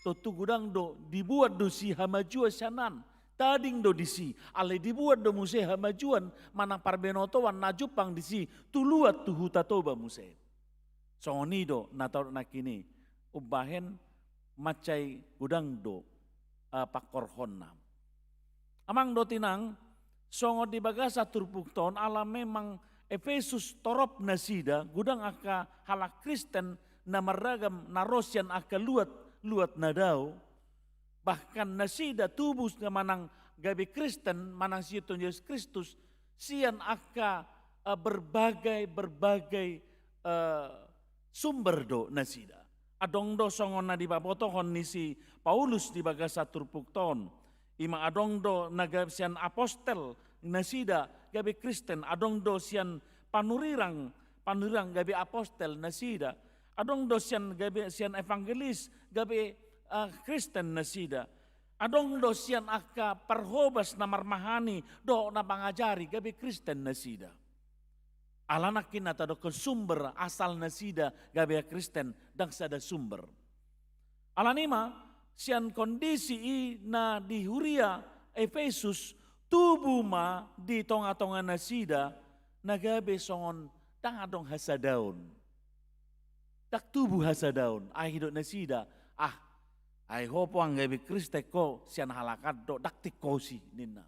Tontu godang do, diboan do disi hamajuon sian an. Tading do disi, alai diboan do muse hamajuon manang parbinotoan na jumpang disi tu luat tu huta Toba muse. Songon i do na tadok nangkin i, umbahen mansai godang do, eh, pangkorhonna. Amang dohot inang, songon di bagasan turpukta on, ala memang Efesus torop nasida, godang angka halak Kristen na marragam na ro sian angka luat, luat na dao, bahkan nasida tubu manang gabe Kristen, manang siihut Jesus Kristus, sian angka, eh, berbagai, berbagai, eh, sumber do nasida. Adong do songon na dipabotohon ni si Paulus di bagasan turpukta on. I ma adong do na gabe sian apostel nasida gabe Kristen, adong do sian panurirang, panurirang gabe apostel nasida. Adong do sian gabe sian evangelis gabe, eh, Kristen nasida. Adong do sian angka parhobas na marmahani dohot na mangajari gabe Kristen nasida. Ala nangkin na tadokkon sumber asal nasida gabe Kristen, ndang sada sumber. Ala ni i ma, sian kondisi i na di huria Efesus, tubu ma di tonga-tonga nasida na gabe songon ndang adong hasadaon. Ndang tubu hasadaon, ai didok nasida, ah, ai ho pe ndang gabe Kristen ho, sian halak an do, ndang tingkosi, ninna.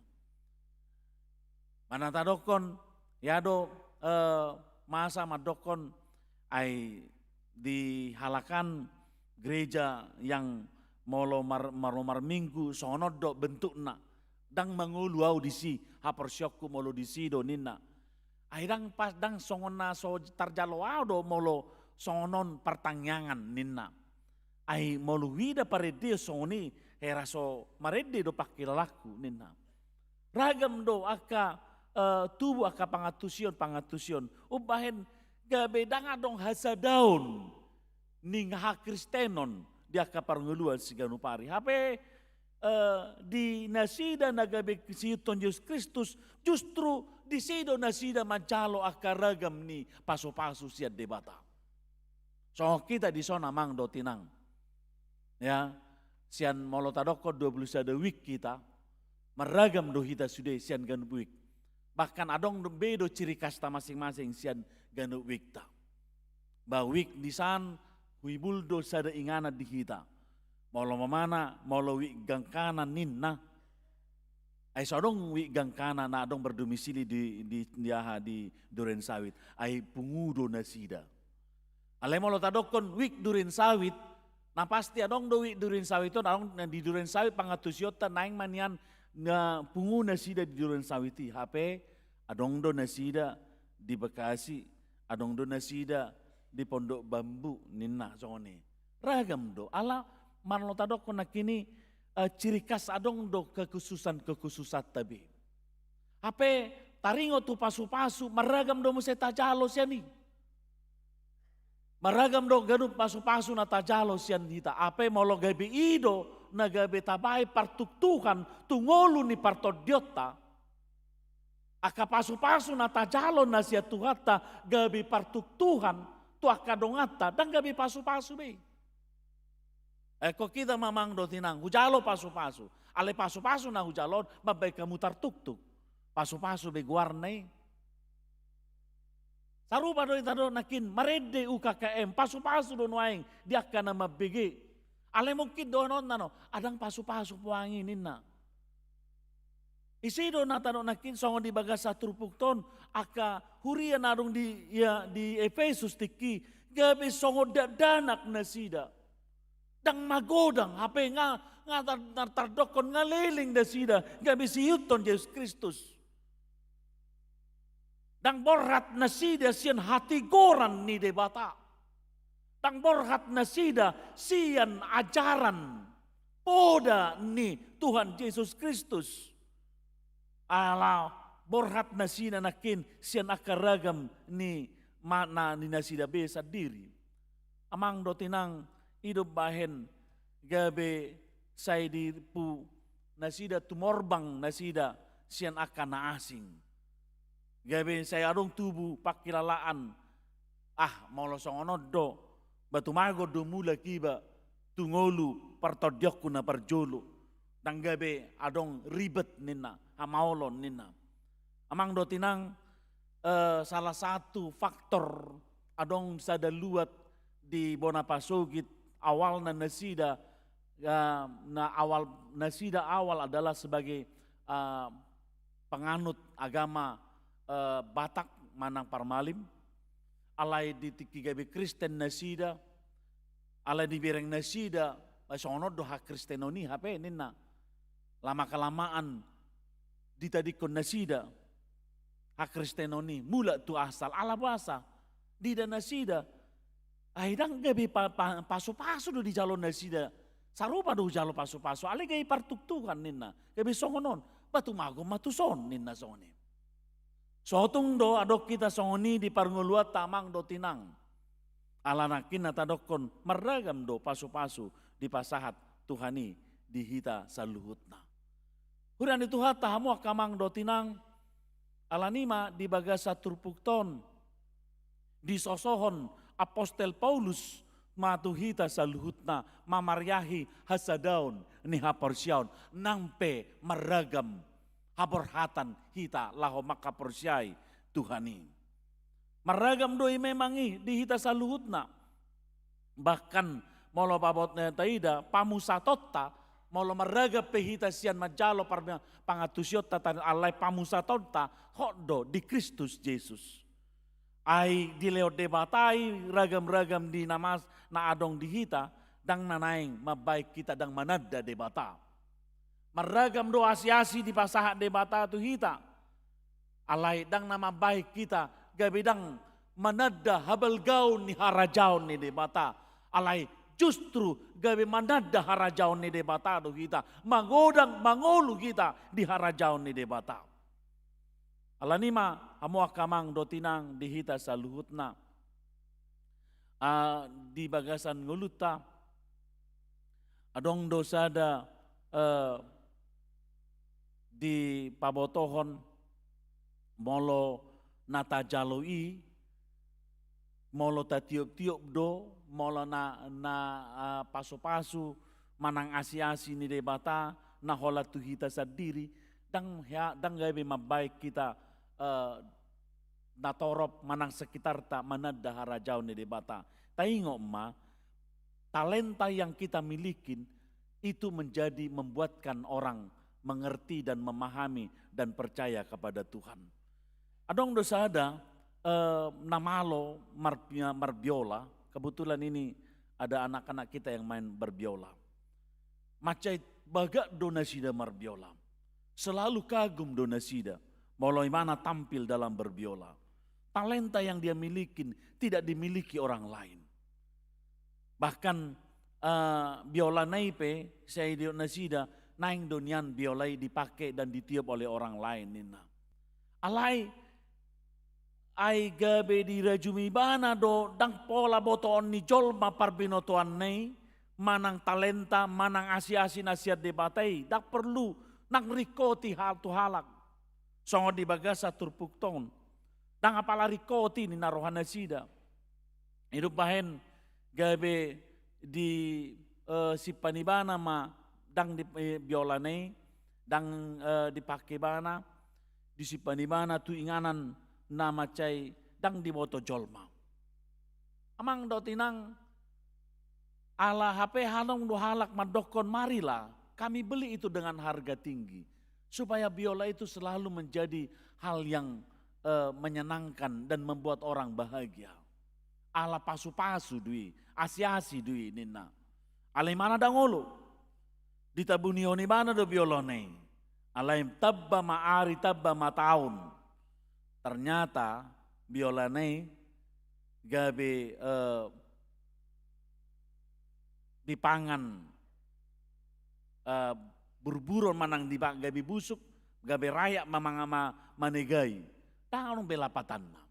Manang tadokkon, ia do, eh, masa mandokkon, ai di halak an gereja yang molo mar-, molo marminggu, songon on do bentukna. Ndang mangolu au disi, haporseaonku molo disi do ninna. Ai ndang pas, ndang songon na so tarjalo au do molo songon on partangiangan ninna. Ai molo huida parendeon songon i, hera so marende do pangkilalangku ninna. Ragam do angka, eh, tubu angka pangantusion, pangantusion. Umbahen gabe ndang adong hasadaon ni hakristenon di angka parngoluan siganup ari. Hape, eh, di nasida na gabe siihuthon Jesus Kristus justru Disi do nasida manjalo angka ragam ni pasu-pasu sian Debata. Songon hita dison amang dohot inang. Ya, sian molo tadokkon dua puluh sada wijk hita, marragam do hita sude sian ganup wijk. Bahkan adong do be do ciri khasta masing-masing sian ganup wijk ta. Ba wijk disan huibul do sada inganan di hita. Molo mamana, molo wijk gangkana ninna. Ai so adong wijk gangkana na adong berdomisili di, di, di aha, di Duren Sawit. Ai pungu do nasida. Alai molo tadokkon wijk Duren Sawit, na pasti adong do wijk Duren Sawit on, adong na di Duren Sawit pangantusionta naeng ma nian na pungu nasida di Duren Sawit i, hape adong do nasida di Bekasi, adong do nasida di Pondok Bambu ninna songon i. Ragam do, ala molo tadokkon nangkin i, eh, ciri khas adong do kekhususan-kekhususanta be. Hape taringot tu pasu-pasu, marragam do muse tajalo sian i. Marragam do ganup pasu-pasu na tajalo sian hita. Hape molo gabe i do na gabe tabaen partuktuhan tu ngolu ni partondionta. Angka pasu-pasu na tajalo na sian Tuhanta gabe partuktuhan tu angka donganta, ndang gabe pasu-pasu be. Ingkon hita ma amang dohot inang, hujalo pasu-pasu. Alai pasu-pasu na hujalo on mambaen hamu tartuktuk. Pasu-pasu be goarna i. Sarupa do hita do nangkin marende U K K M, pasu-pasu do nuaeng di angka na mambege. Alai mungkin dohononna do, ah, ndang pasu-pasu poang i ninna. Ise do na tadok nangkin songon di bagasan turpukta on, angka huria na adong di, ya, di Epesus tingki, gabe songon dakdanak nasida. Ndang magodang, hape nga, nga tar-, tar-, tardokkon nga leleng nasida, gabe siihuthon Jesus Kristus. Ndang borhat nasida sian hatigoran ni Debata. Ndang borhat nasida sian ajaran poda ni Tuhan Jesus Kristus. Ala borhat nasida nangkin sian angka ragam ni ma-, na ni nasida be sandiri. Amang dohot inang, i do umbahen gabe sai dipu nasida tumorbang nasida sian angka na asing. Gabe sai adong tubu pangkilalaan, ah, molo songon on do, ba tumagon do mulak iba tu ngolu partondionku na parjolo. Ndang gabe adong ribet ninna, hamaolon ninna. Amang dohot inang, eh, salah satu faktor adong sada luat di bona pasogit, awalna nasida, eh, na awal, nasida awal adalah sebagai, eh, penganut agama, eh, Batak manang Parmalim. Alai di tingki gabe Kristen nasida, alai dibereng nasida, ba songon on do hakristenon i hape ninna. Lama kelamaan ditadingkon nasida hakristenon i, mulak tu asal, ala boasa, diida nasida, ai ndang gabe pa-, pa-, pasu-pasu do dijalo nasida, sarupa do hujalo pasu-pasu, alai gabe partuktuhan ninna, gabe songon on, ba tumagon ma tuson ninna songon i. So tung do adong hita songon i di parngoluanta amang dohot inang. Ala nangkin na tadokkon marragam do pasu-pasu dipasahat Tuhan i di hita saluhutna. Huria ni Tuhanta, hamu angka amang dohot inang, alani i ma di bagasan turpukta on disosohon apostel Paulus ma tu hita saluhutna mamariahi hasadaon ni haporseaon nang pe marragam haborhatan hita laho manghaporseai Tuhan i. Marragam do i memang i di hita saluhutna. Bahkan molo pabot na taida pamusatonta, molo marragam pe hita sian manjalo par-, pangantusionta tadi, alai pamusatonta hot do di Kristus Jesus. Ai dilehon Debata i ragam-ragam di na mas-, na adong di hita, ndang na naeng mambaen hita ndang mananda Debata. Marragam do asi-asi dipasahat Debata tu hita. Alai ndang na mambaen hita gabe ndang mananda habalgaon ni harajaon ni Debata. Alai justru gabe mananda harajaon ni Debata do hita. Magodang mangolu hita di harajaon ni Debata. Alani i ma, hamu angka amang dohot inang, di hita saluhutna. Ah, di bagasan ngolunta, adong do sada, eh, dipabotohon, Molo na tajalo i, molo tatiop-tiop do, molo na, na, ah, pasu-pasu manang asi-asi ni Debata na holan tu hita sandiri, ndang hea-, ndang gabe mambahen hita, eh, natorop manang sekitarta mananda harajaon ni Debata. Taingot ma, talenta yang kita milikin itu menjadi membuatkan orang mengerti dan memahami dan percaya kepada Tuhan. Adong do sada, eh, na malo mar-, marbiola, kebetulan ini ada anak-anak kita yang main berbiola. Mansai bagak do nasida marbiola. Selalu kagum do nasida molo ibana tampil dalam berbiola. Talenta yang dia milikin tidak dimiliki orang lain. Bahkan, eh, biolana i pe, sai didok nasida, naeng do nian biola i dipake dan ditiop oleh orang lain, ninna. Alai, ai gabe dirajumi ibana do, ndang pola botoon ni jolma parbinotoanna i, manang talenta, manang asi-asi na sian Debata i, ndang porlu nang ringkoti hal tu halak. Songon di bagasan turpukta on. Ndang apala ringkoti ninna rohanasida. Ido umbahen gabe di, eh, simpan ibana ma ndang di, eh, biolana i, ndang, eh, dipake ibana, disimpan ibana tu inganan na mansai ndang diboto jolma. Amang dohot inang, ala hape adong do halak mandokkon, marilah kami beli itu dengan harga tinggi, supaya biola itu selalu menjadi hal yang, eh, menyenangkan dan membuat orang bahagia. Ala pasu-pasu do i, asi-asi do i ninna. Alai ibana ndang olo. Ditabunihon ibana do biolana i. Alai tamba ma ari, tamba ma taon. Ternyata biolana i gabe, eh, dipangan, eh, burburon manang dipa-, gabe busuk, gabe rayak ma-, ma-, ma-, manegai. Ndang adong be lapatanna.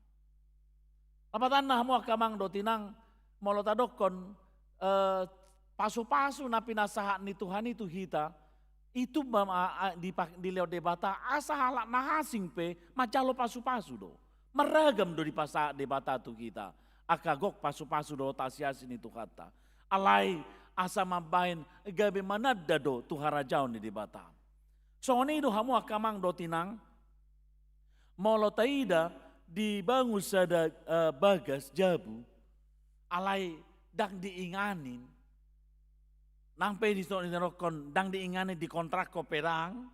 Lapatanna hamu angka amang dohot inang, molo tadokkon, eh, pasu-pasu na pinasahat ni Tuhan i tu hita, i tumba ma, a, dipa-, dilehon Debata, asa halak na asing pe manjalo pasu-pasu do. Marragam do dipasahat Debata tu hita, angka gok pasu-pasu dohot asi-asi ni Tuhanta. Alai asa mambahen gabe mananda do tu harajaon ni Debata. Songon i do hamu angka amang dohot inang, molo taida dibangun sada, eh, bagas jabu, alai ndang diingani, nang pe di so-, didokkon ndang diingani, dikontrakhon pe ndang,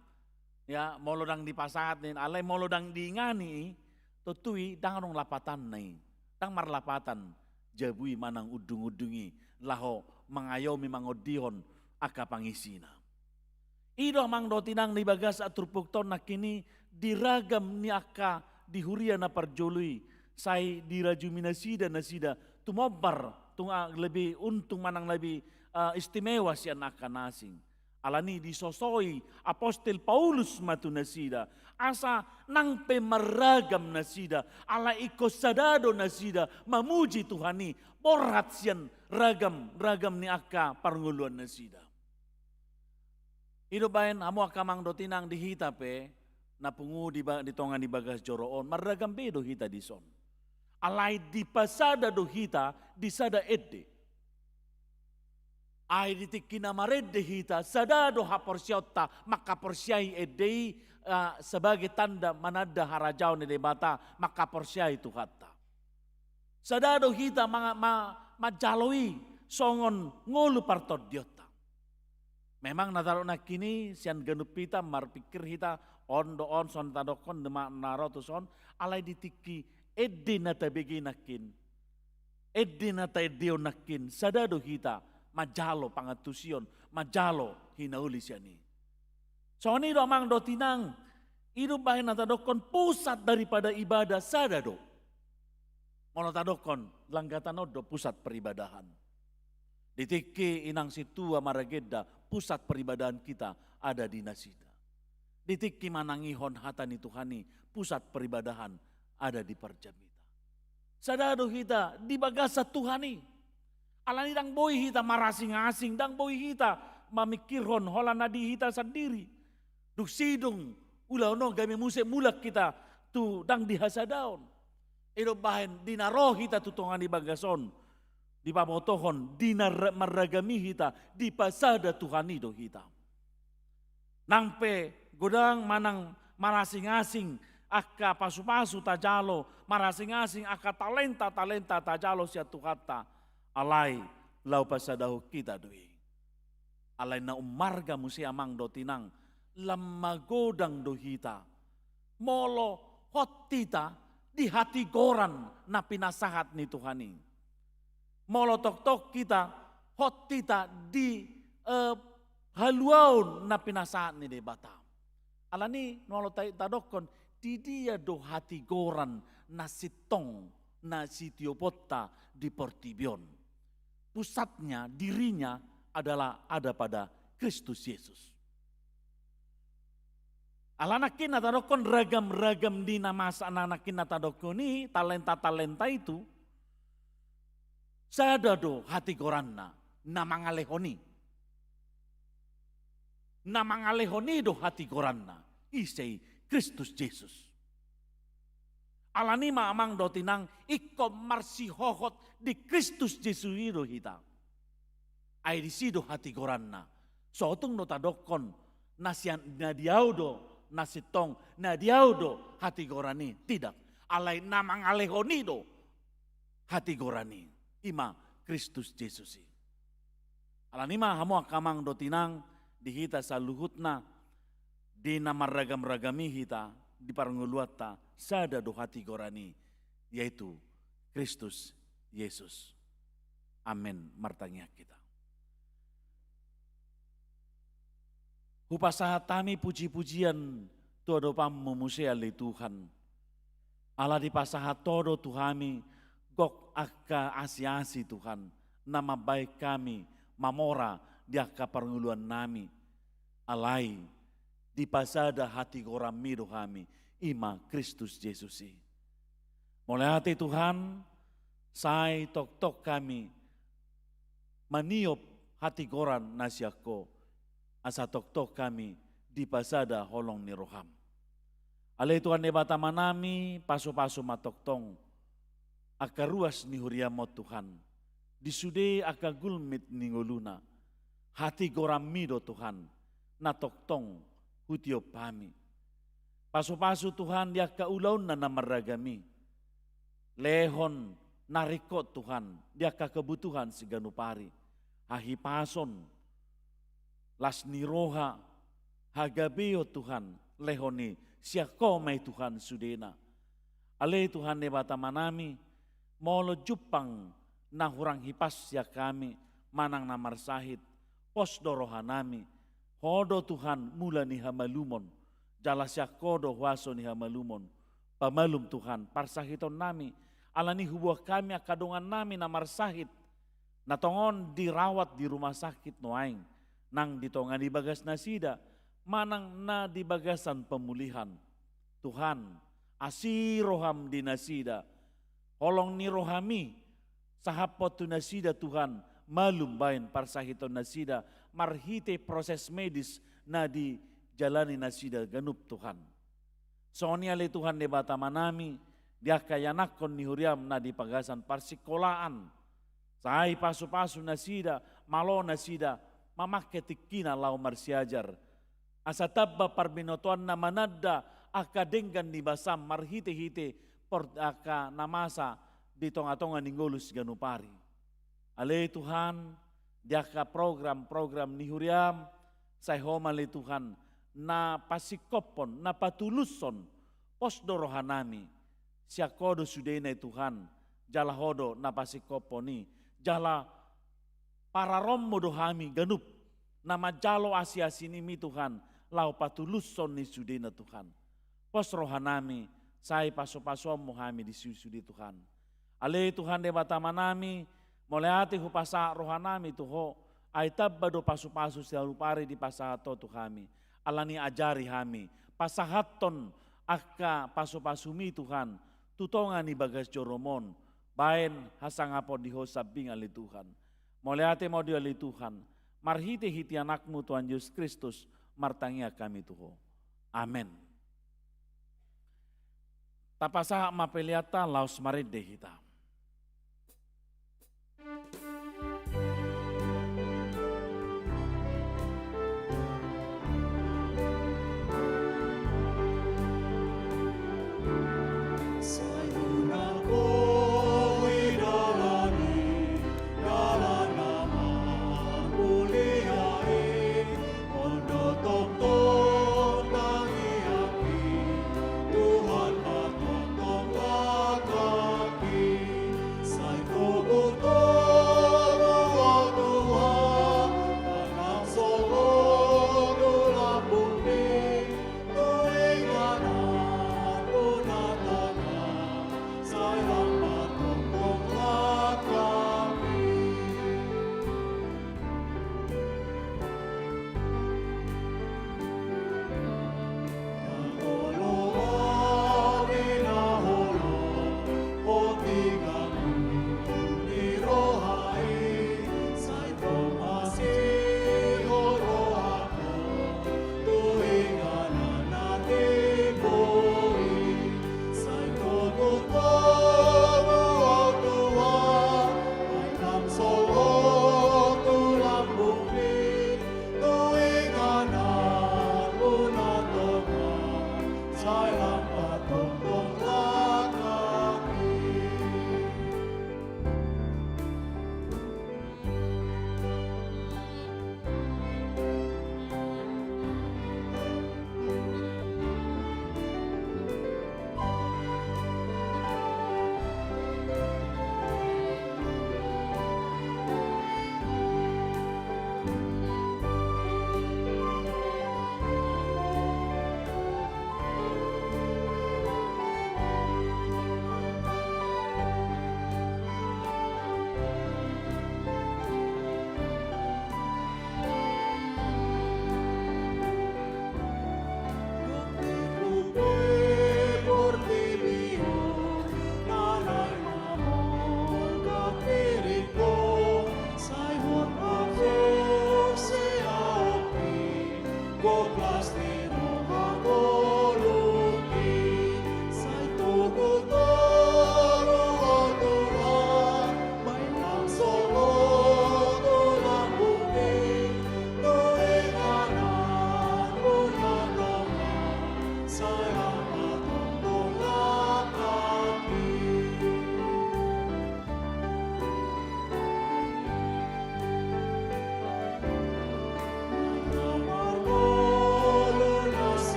ya, molo ndang dipasahat ninna, alai molo ndang diingani i, tontu i ndang adong lapatanna i, ndang marlapatan jabu i manang undung-undung i, laho mangayomi, mangondihon angka pangisina. I do amang dohot inang di bagasan turpukta on nangkin i, di ragam ni angka di huria na parjolo i, sai dirajumi nasida, nasida tumombar, tung, ah, lebih untung manang lebih, ah, istimewa sian angka na asing. Alani i disosoi apostel Paulus ma tu nasida, asa nang pe marragam nasida, alai ingkon sada do nasida mamuji Tuhan i, borhat sian ragam-ragam ni angka parngoluan nasida. I do umbahen hamu angka amang dohot inang, di hita pe na pungu di ba-, di tonga ni bagas joro on, marragam be do hita dison. Alai dipasada do hita di sada ende. Ai di tingki na marende hita, sada do haporseaonta mangkaporseai ende i, ah, sebagai tanda mananda harajaon ni Debata, mangkaporseai Tuhanta. Sada do hita ma-, ma-, manjalo i songon ngolu partondionta. Memang na tadok nangkin i sian ganup hita marpingkir hita, on do on, son tadokkon, dema na ro tuson, alai di tingki ende na tabege nangkin, ende na taendehon nangkin, sada do hita manjalo pangantusion, manjalo hinauli sian i. Songon i do amang dohot inang, i do umbahen na tadokkon pusat daripada ibadah sada do. Molo tadokkon, langgatan on do pusat peribadahan. Di tingki inang sintua maragenda, pusat peribadahan kita ada di nasida. Di tingki manangihon hata ni Tuhan i, pusat peribadahan ada di parjamita. Sada do hita di bagasan Tuhan i. Alani ndang boi hita marasing-asing, ndang boi hita mamingkirhon holan na di hita sandiri. Dung sidung ulaon on gabe muse mulak hita tu ndang dihasadaon. I do umbahen di na ro hita tu tonga ni bagas on, dipabotohon di na ra-, marragam i hita, dipasada Tuhan i do hita. Nang pe godang manang marasing-asing angka pasu-pasu tajalo, marasing-asing angka talenta-talenta tajalo sian Tuhanta, alai laho pasadahon hita do i. Alai na ummarga muse amang dohot inang, lam magodang do hita molo hot hita di hatigoran na pinasahat ni Tuhan i. Molo tongtong hita hot hita di, eh, haluaon na pinasahat ni Debata. Alani molo ta-, tadokkon, di dia do hatigoran na sintong na sitioponta di portibi on? Pusatnya, dirinya adalah ada pada Kristus Yesus. Ala nangkin na tadokkon ragam-ragam di na masa na nangkin na tadokkon i, talenta-talenta itu, sada do hatigoranna na mangalehon i. Na mangalehon i do hatigoranna, ise i? Kristus Jesus. Alani ma amang dohot inang, ingkon marsihohot di Kristus Jesus i do hita. Ai disi do hatigoranna. Sotung do tadokkon, na sian, na di au do na sintong, na di au do hatigoran i, tidak. Alai na mangalehon i do hatigoran i, i ma Kristus Jesus i. Alani ma hamu angka amang dohot inang, di hita saluhutna, di na marragam-ragam i hita di parngoluanta, sada do hatigoran i, yaitu Kristus Jesus. Amen. Martangiang hita. Hupasahat hami puji-pujian tu adopanmu muse ale Tuhan. Ala dipasahat Ho do tu hami gok angka asi-asi Tuhan, na mambahen hami mamora di angka parngoluannami. Alai dipasada hatigoranmi do hami, i ma Kristus Jesus i. Mauliate Tuhan, sai tongtong hami maniop hatigoran na sian Ho, asa tongtong hami dipasada holong ni roham. Ale Tuhan Debata Amanami, pasu-pasu ma tongtong angka ruas ni huriam on Tuhan, di sude angka gulmit ni ngoluna. Hatigoranmi do Tuhan, na tongtong hutiop hami. Pasu-pasu Tuhan di angka ulaonna na marragam i. Lehon na ringkot Tuhan di angka kebutuhan siganup ari. Hahipason, las ni roha, hagabeon Tuhan, lehon i sian Ho ma i Tuhan sudena. Ale Tuhan Debata Amanami, molo jumpang na hurang hipas sian hami, manang na marsahit, pos do rohanami, Ho do Tuhan mula ni hamalumon, jala sian Ho do huaso ni hamalumon. Pamalum Tuhan parsahitonnami, alani huboan hami angka dongannami na marsahit, na tongon dirawat di rumah sakit nuaeng, nang di tonga ni bagas nasida, manang na di bagasan pemulihan. Tuhan, asi roham di nasida, holong ni rohami sahaphon tu nasida Tuhan, malum baen parsahiton nasida, marhite proses medis na dijalani nasida ganup Tuhan. Songon i ale Tuhan Debata Amanami, di angka ianakhon ni huriam na di bagasan parsikolaan, sai pasu-pasu nasida, malo nasida, mamangke tingkina laho marsiajar. Asa tamba parbinotoanna mananda angka denggan ni basam marhite-hite por-, angka na masa di tonga-tonga ni ngolu siganup ari. Ale Tuhan, di angka program-program ni huriam, sai Ho ma ale Tuhan, na pasingkophon, na patulushon, pos do rohanami, sian Ho do sudena i Tuhan, jala Ho do na pasingkophon i, jala pararoonmu do hami ganup, na manjalo asi-asinami Tuhan, laho patulushon ni sudena Tuhan. Pos rohanami, sai pasu-pasuonmu hami di sude-sude Tuhan. Ale Tuhan Debata Amanami, mauliate hupasahat rohanami tu Ho, ai tamba do pasu-pasu siganup ari dipasahat Ho tu hami. Alani ajari hami, pasahathon angka pasu-pasumi Tuhan, tu tonga ni bagas jorom on, baen hasangapon di Ho sambing ale Tuhan. Mauliate ma di Ho ale Tuhan, marhite-hite Anakmu Tuhan Jesus Kristus, martangiang hami tu Ho. Amen. Tapasahat ma peleanta laos marende hita.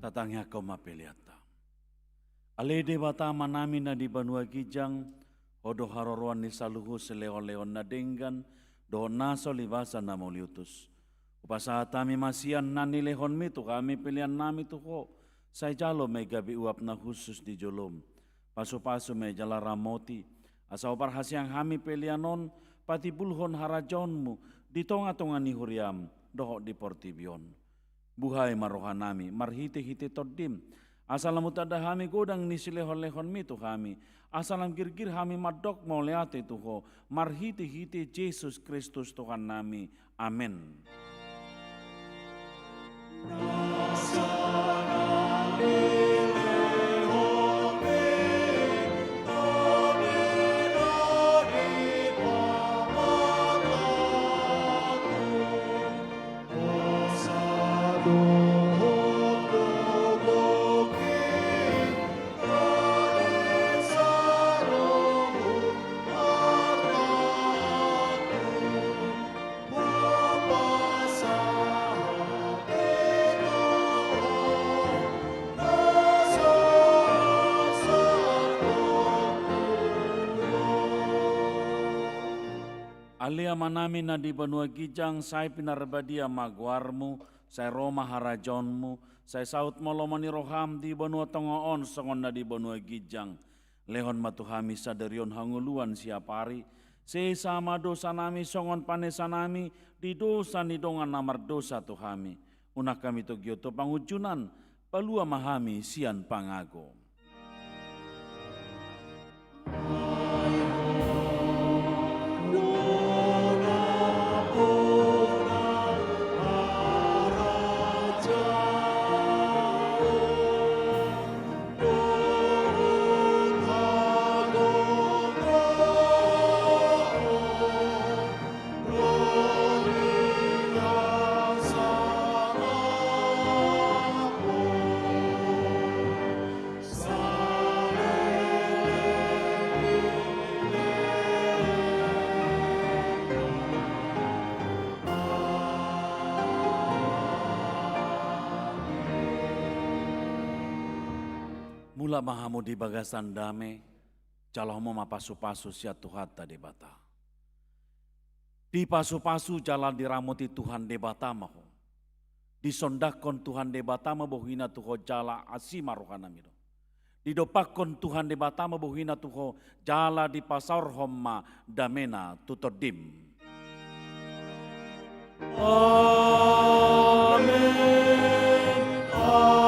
Tatangianghon ma peleanta. Ale Debata Amanami na di banua ginjang, Ho do haroroan ni saluhut silehonlehon na denggan dohot na so libasa na mauliutus. Hupasahat hami ma sian na nilehonmi tu hami peleannami tu Ho, sai jalo ma i gabe uap na hushus di jolom. Pasupasu ma i jala ramoti, asa huparhaseang hami pelean on patimbulhon harajaonmu di tongatonga ni huriam dohot di portibi on. Buhai ma rohanami marhitehite Tondim, asa lam hutanda hami godang ni silehonlehonmi tu hami, asa lam girgir hami mandok mauliate tu Ho, marhitehite Jesus Kristus Tuhannami. Amen. Ale Amanami na di banua ginjang, sai pinarbadia ma goarmu, sai ro ma harajaonmu, sai saut ma lomo ni roham di banua tonga on songon na di banua ginjang. Lehon ma tu hami sadari on hangoluan siapari, sesa ma dosanami songon panesanami di dosa ni dongan na mardosa tu hami. Unang hami togihon tu pangunjunan, palua ma hami sian pangago. Mulak ma hamu di bagasan dame, jalo hamu ma pasupasu sian Tuhanta Debata. Dipasupasu jala diramoti Tuhan Debata ma ho. Disondangkon Tuhan Debata ma bohina tu ho jala asi ma rohanami do. Didompakkon Tuhan Debata ma bohina tu ho jala dipasaorhon ma damena tu tondim. Amen. Amen.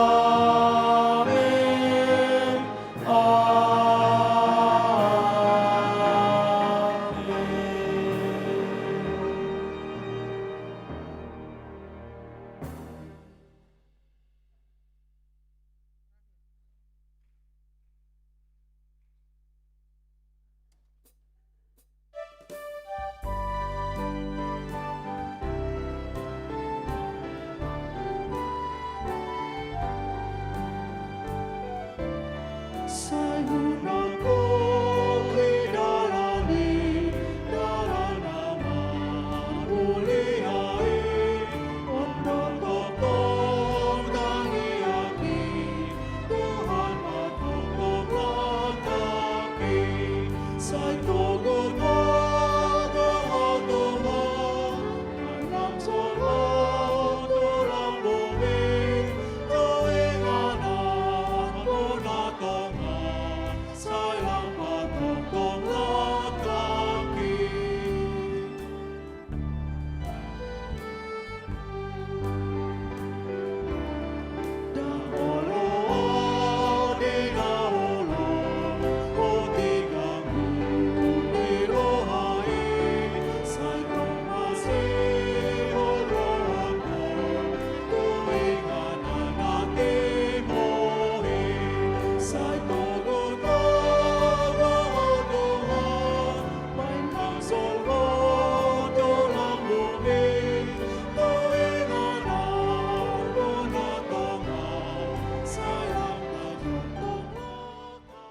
Amen.